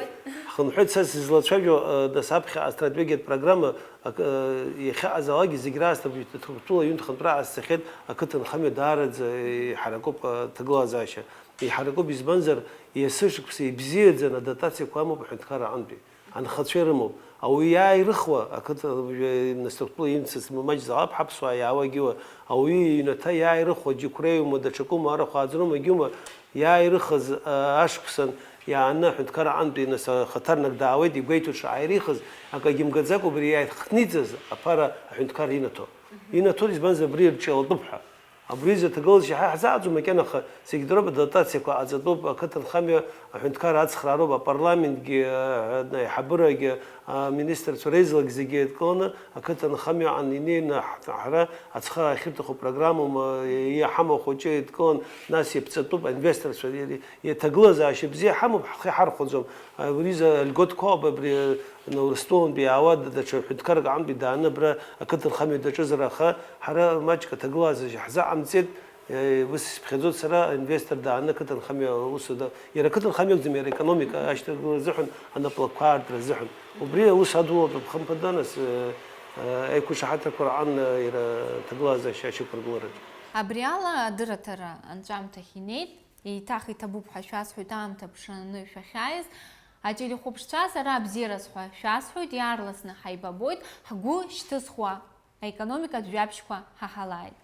ҳхынҳәит, са сызлацәажәо, нас аԥхьа астратегиатә программа, Ак-, э, иахьаҟазаалакгьы зегь раасҭа Ҭырқәтәыла ҩынтә-хынтә раасҭа ахьеит, ақыҭанхамҩа даараӡа, э, иҳаракуп, э, аҭагылазаашьа. Иҳаракуп, избанзар, есышықәса ибзиаӡаны адотациақәа амоуп аҳәынҭқарра аҟынтәи. Анхацәа ирымоуп. Ауаҩы иааирыхуа, ақыҭа, э, нас Ҭырқәтәыла имцац маҷӡак ҟалап, ҳаԥсуаа иаауа егьиуа. Ауаҩы иҩнаҭа иааирыхуа, џьықәреиума, даҽакума, арахә ааӡароума, егьиума, иааирыхыз, э, ашықәсан, иааны аҳәынҭқар аҟынтәи, нас, ахаҭарнак даауеит, игәеиҭо шааирихыз, акагьы мгаӡакәа убри иааихҭниҵаз аԥара аҳәынҭқар инаҭо. Инаҭоит, избанзар, абри ирҿиалатәуп ҳәа. Абри изы аҭагылазаашьа ҳа иаҳзааӡом макьана, аха зегь дроуп, адотациақәа ҟаҵатәуп, ақыҭанхамҩа аҳәынҭқар ацхраароуп, апарламентгьы, а, аиҳабырагьы, аминистрцәа реизалак зегьы еидкыланы, ақыҭанхамҩа аҟны инеины ҳ-, ҳара ацхыраара ахьырҭаху программоума, иаҳамоу ахәыҷы еидкылан, нас иаԥҵатәуп, аинвесторцәа иаҭагылазаашьа бзиа ҳамоуп, ҳхы иҳархәаӡом. Абри изы алиотқәа ауп, абри, э, Урыстәылантәи иаауа даҽа ҳәынҭқаррак аҟынтәи дааны абра ақыҭанхамҩа даҿызар, аха ҳара маҷк аҭагылазаашьа ҳзаҟамҵеит, э, ус исԥхьаӡоит сара, аинвестор дааны ақыҭанхамҩа аус ада-, иара ақыҭанхамҩа акәӡам, иара аекономика ашьҭагылара азыҳәан, анаплакқәа аартра азыҳәан. Убри аус адулатәуп, хымԥада, нас, э, э, аиқәышаҳаҭрақәа раан, э, иара аҭагылазаашьа ашьақәыргылараҿы. Абри ала адырраҭара анҵәамҭахь инеит. Еиҭах иҭабуп ҳәа шәасҳәоит аамҭа ԥшааны шәахьааиз. Ателехәаԥшцәа, сара абзиараз ҳәа шәасҳәоит, иаарласны ҳаибабоит, ҳгәы шьҭызхуа аекономикатә жәабжьқәа ҳаҳалааит.